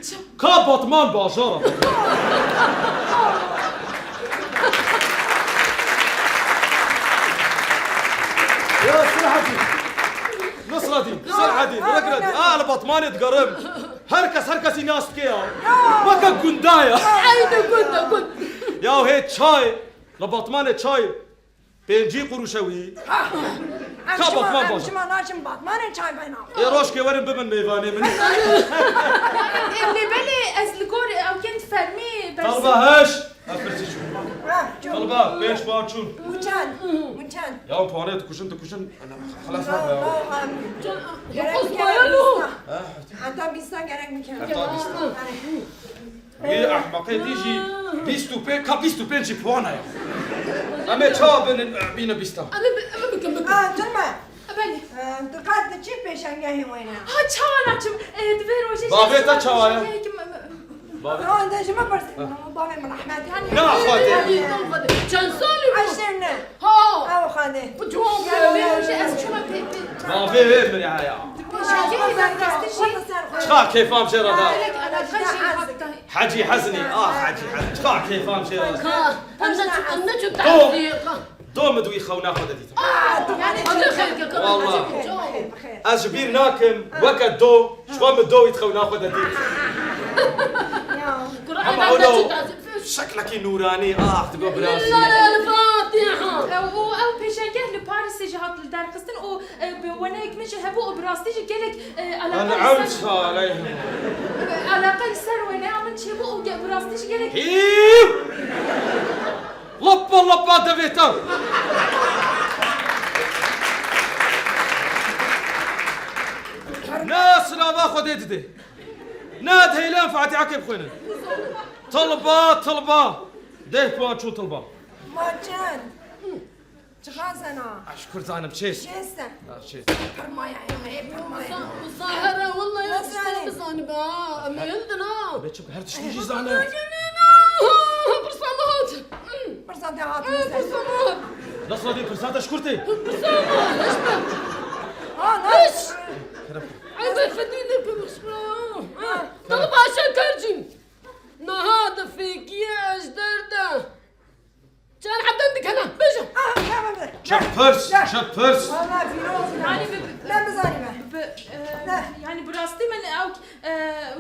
Çi? Ka Batman bajara. Ya Selahattin. Nasradîn, Selahattin, Rikredî. A, li Batmanê digerim. Her kes her kesî nas dike ya. Ya. Weke gunda ya. Eyni gund e, gund. Ya hê çay, li Batmanê çay pêncî qurûş e wî. Ka Batman baş. Em çima naçin Batmanê çay bena? Ê rojkê werin bibin mêvanê min. Em lê belê ez li gor ewkên fermî bersim. Talba heş. Ev pirsî çû. Ha, çû. Talba pênc puan çûn. Û çend? Û çend? Ya puanê dikuşin, dikuşin. Xelas nabe ya. Gerek bike bîsta. Heta bîsta gerek bike. Heta bîsta. Wî ehmeqê dî jî bîst û pênc, ka bîst û pênc jî puan e ya. Em ê çawa binin, bîne bîsta? Em ê bi-, em ê bikin, bikin. Ha, Tilbe. Belê. Em, tu qet diçî pêşengehê wêne? Ha, çawa naçim? E, di vê rojê Bavê te çawa ye? Bavê. Ha, de ji min pirs. Bavê min rehmet. Yani, Na, Xwedê. Çend salî bû? Eşê ne. Ha. Ew Xwedê. Bu ciwan bû. Vê rojê ez çûme pê, pê. Bavê wê min ya ya. Di pêşengehê de kestin jî. Çiqa kêfam jê re da. Gelek elaqe jî hat da. Hecî Hezinî, ah Hecî Hezinî, çiqa kêfan jê re. Ka, em ne çû, em ne çû Do. Tehdî, ka. Do min di wî xewna xwe de dît. Ah, tu yani Hadi xêr ke, ka. Walla. Xêr, xêr, xêr. Ez ji bîr nakim, weke Do, ji xwe min Do wî di xewna xwe de dît. Ya. Kur'an Ama em ne ewlo çû tehdî. Şeklekî nûranî, ah, digo biraz. Lillahi el-Fatiha. Ew, û ew pêşengeh li Parîsê jî hat li derxistin û, e, bi weneyek min jî hebû û bi rastî jî gelek, e, eleqa li En'amta ser, aleyhim. E, eleqa li ser weneya min çêbû û ge-, bi rastî jî gelek Hîv! Lapa lapa devê te! Ne silava Xwedê didê. Ne dihêlin Fatihekê bixwînin. Tilba, tilba. Deh puan çû tilba. Ma çend? Çiqas e na? Aş kur zanim çêst. Şêst e. Ha, çêst. Pirmaya, em ê pirmaya. Musa-, Musahere, wallahî ez tiştê nizanibe ha. Em ê hildin ha. Be çik her tiştî jî zane. Pirsa me hat. Pirsa te hat. Pirsa me hat. Nasıl diye pirsa te şkurtê? Pirsa me hat. Ha, ne? Ay, be fedî ne pirsa. Ha. Tamam, Ayşe Karcî. Niha di fêkiyê ez derde. Çend hebden dikene, bêje. Ah, ya, ya, ya. Çi pirs, çi pirs. Valla Fîroz, yani bi, bi, ben bizanîme. Bi, e, Ne? Yani bi rastî min ew, e,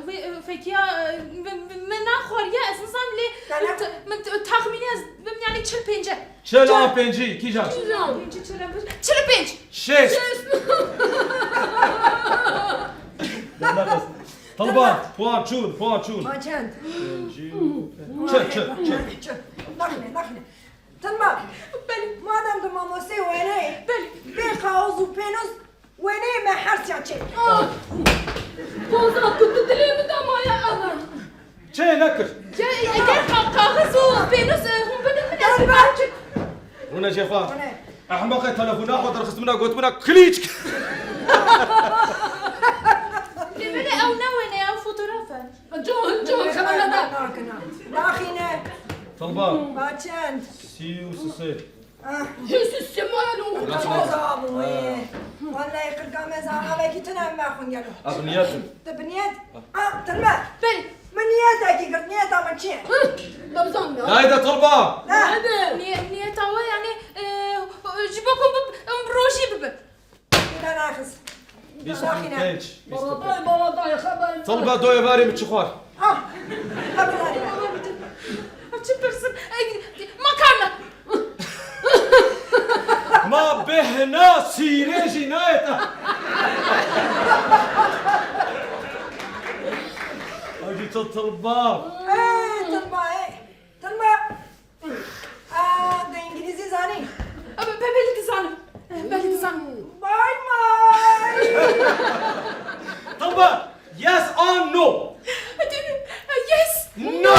vê, e, fêkiya, e, min, min, min naxwariye, ez nizam lê Sen min ne? t-, min t-, taxmînî ez bim yani çil pênc e. Çil a pêncî, kîjan? Çil pênc, çil pênc. Çil pênc. Şêst. Şêst. Dernexist. Tilba, puan çûn, puan çûn. Ma çend? Çi, çi, çi. Çi. Naxine, naxine. Tilba. Belê. Madem tu mamosteyê wêneyê, Belê. Bê qaoz û pênûs wêneyê me hersiya çêk. Ah. Poza ku tu dilê min de maye ana. Çê nekir. Çê, eger ka-, kaxiz û pênûs, e, hûn bidin min, ez Tilba. Rûne jê xwe. Rûne. Ehmeqê telefona xwe derxist min a got min a klîçk. Lê belê ew ne wêne, ew fotoğraf e. Con, con, xebera da. Naxine. Tilba. Ma çend? Sî û sisê. Ah. Hêsî sema ya lo. Tilba. Tilba bû, ê. Wallahî qirka me zana vekî tune em vexwin gelo. Ez niyet im. Te bi niyet? Ah, Tilba. Belê. Min niyetekî girt, niyeta min çi ye? Hı, dibizan ya. Haydi Tilba. Ha. Haydi. Niye-, niyeta we yani, e, ji bo ku bi-, em rojî bibe. Bîra naxis. Bîst û pênc, bîst û pênc. Baladayê, baladayê, xeber. Tilba do êvarê min çi xwar? Ah, xeber. Çi pirsim? Ey, makarna. Ma bêhna sîrê jî nayê te. Acî tu Tilba. Ey, Tilba, ey. Tilba. Aa, tu îngilîzî zanî? Be-, be-, belê dizanim. Belê dizanim. Bye bye. Tilba. Yes or no? Yes. No.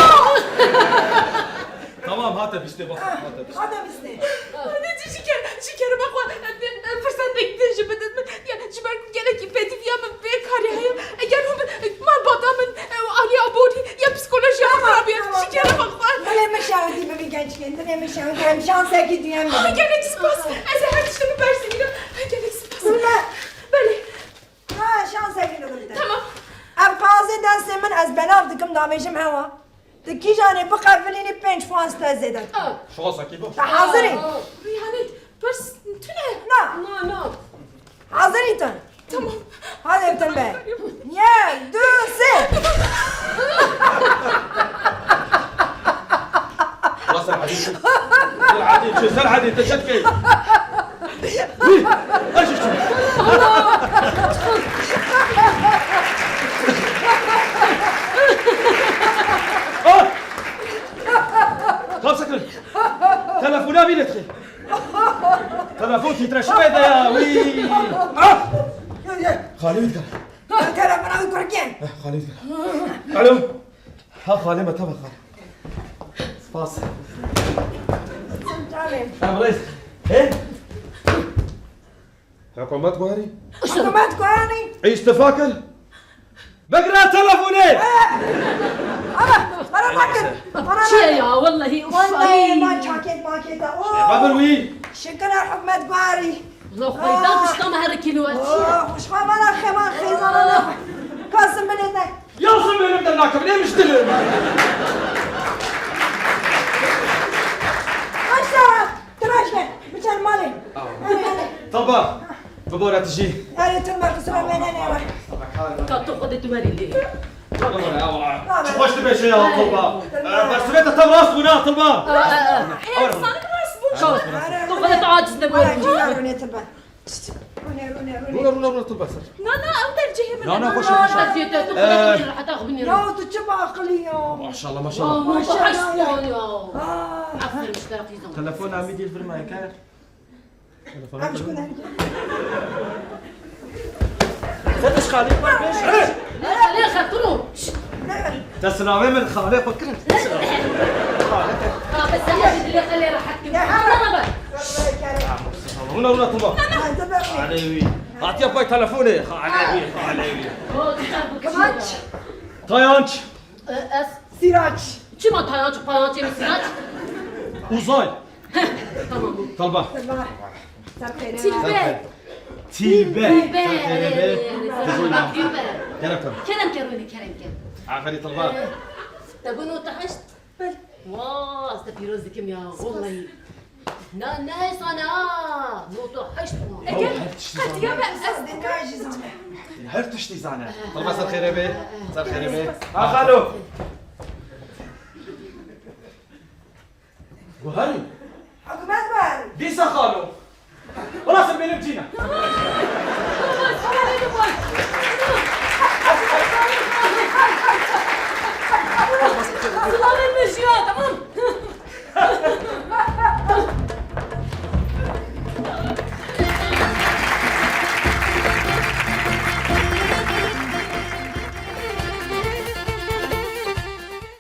Tamam, hate bîstê, bas, hate bîstê. Hate bîstê. Hadi ji ker-, ji kerema xwe, e, e, firsetek din jî bidin min. Ya, ji ber ku gelekî pêdivîya min vê karê heye. Eger hûn bi malbata min, e, alî aborî ya psîkolojiya min rabî, ji kerema xwe. Dilê min şewitî bibî gençkên, dilê min şewitî, em şansekî duyem bibî. Ah, gelek spas. Ez ê her tiştê min bersivînim. Gelek spas. Belê. Ha, şansekî dikim te. Tamam. Ev qazê destê min ez belav dikim, dabêjim hewa. Tu kîjanê biqevilînî pênc puan ji te zêde dikim. Ah. Şansekî baş. Te hazirî? Ah, ah. Yani, pirs tune. Na. Na, na. Hazirî tu? Tamam. Hadi Tilbe. Yek, du, sê. Xlas, Serhedî çû. Serhedî çû, Serhedî, te çi dikey? Wî, ez jî çûm. Ah! Tam sekirin. Telefona bî lê dixê. Telefon titreşimê de ya, wî. Ah! Xalê wî dikare. Telefona wî kurikê. Eh, xalê wî dikare. Alo. Ha, xalê me, teva xalê. Spas. Canê. Ha, bilêz. He? Hikûmet guherî? Hikûmet guherî? Îstifa kir. Bigire telefonê! Ama, bana bakın. Bana Çi ye bakın. Ya, wallahî, uf, Wallahî ay. Man çakêt makêt e. Oo. Şêba bir wî. Şikir e hikûmet guherî. Lo xweydan Aa. Tişta me her kîlo et. Oo, xweşxwa bana xeman xêzana ne. Kasım bile ne. Yazın benim de Akım neymiş dilim? Aşağı. Tıraş gel. Biçer malê. Hadi, hadi. Tılba. Bibore tu jî. Hadi, tırma, kusura beni ne var? Ka tu xwe de tu merî lê. Çi xweş dibe şey ya Tılba. Bersivê te tam rast bûna Tılba. Ê, sanırım rast bû. Tu xwe de tu aciz nebû. Hadi, rune tırma. Rune, rune, rune. Rûne rûne rûne Tılba ser. Na, na, ew dercihê min Na, na, e. xweş e, xweş e. Ez yê te, tu xwe de tu reheta xwe binêre. Ya, tu çi aqilî ya. Maşallah Ya, maşallah. ma tu heşt puan ya. Ah. Aferin, ji te qîzan. Telefona min dîl vir me ke. Em ji ku derê? Sen de xalê xwe bêj. Lê xelê xetiro. Te sinavê min xalê xwe kirin. Ka be sen de dilê xelê rehet kim. Ya, Ana be. Rûne rûne Tılba. Xalê wî. Hatiye pay telefonê. Xalê wî, xalê wî. O, dikkat bu kıvanç. Tayanç. Ez. Siraç. Çima tayanç, payanç, emi siraç? Uzay. Tamam. Tılba. Tırma. Ser xêrê. Tilbe. Tilbe. Tilbe. Tilbe. Tilbe. Kerem. Kerem ke rûnî, kerem ke. Aferî Tılba. Te got nota heşt. Wa, ez te pîroz dikim ya, wallahî. Na, ne sane ha, nota heşt bû. Eger her tiştî zane. Qetiya be ez Dinle jî zane. Her tiştî zane. Tılba ser xêrê be. Ser xêrê be. Ha xalo. Guharî. Hikûmet ber. Dîsa xalo. Wala sen benim cîna.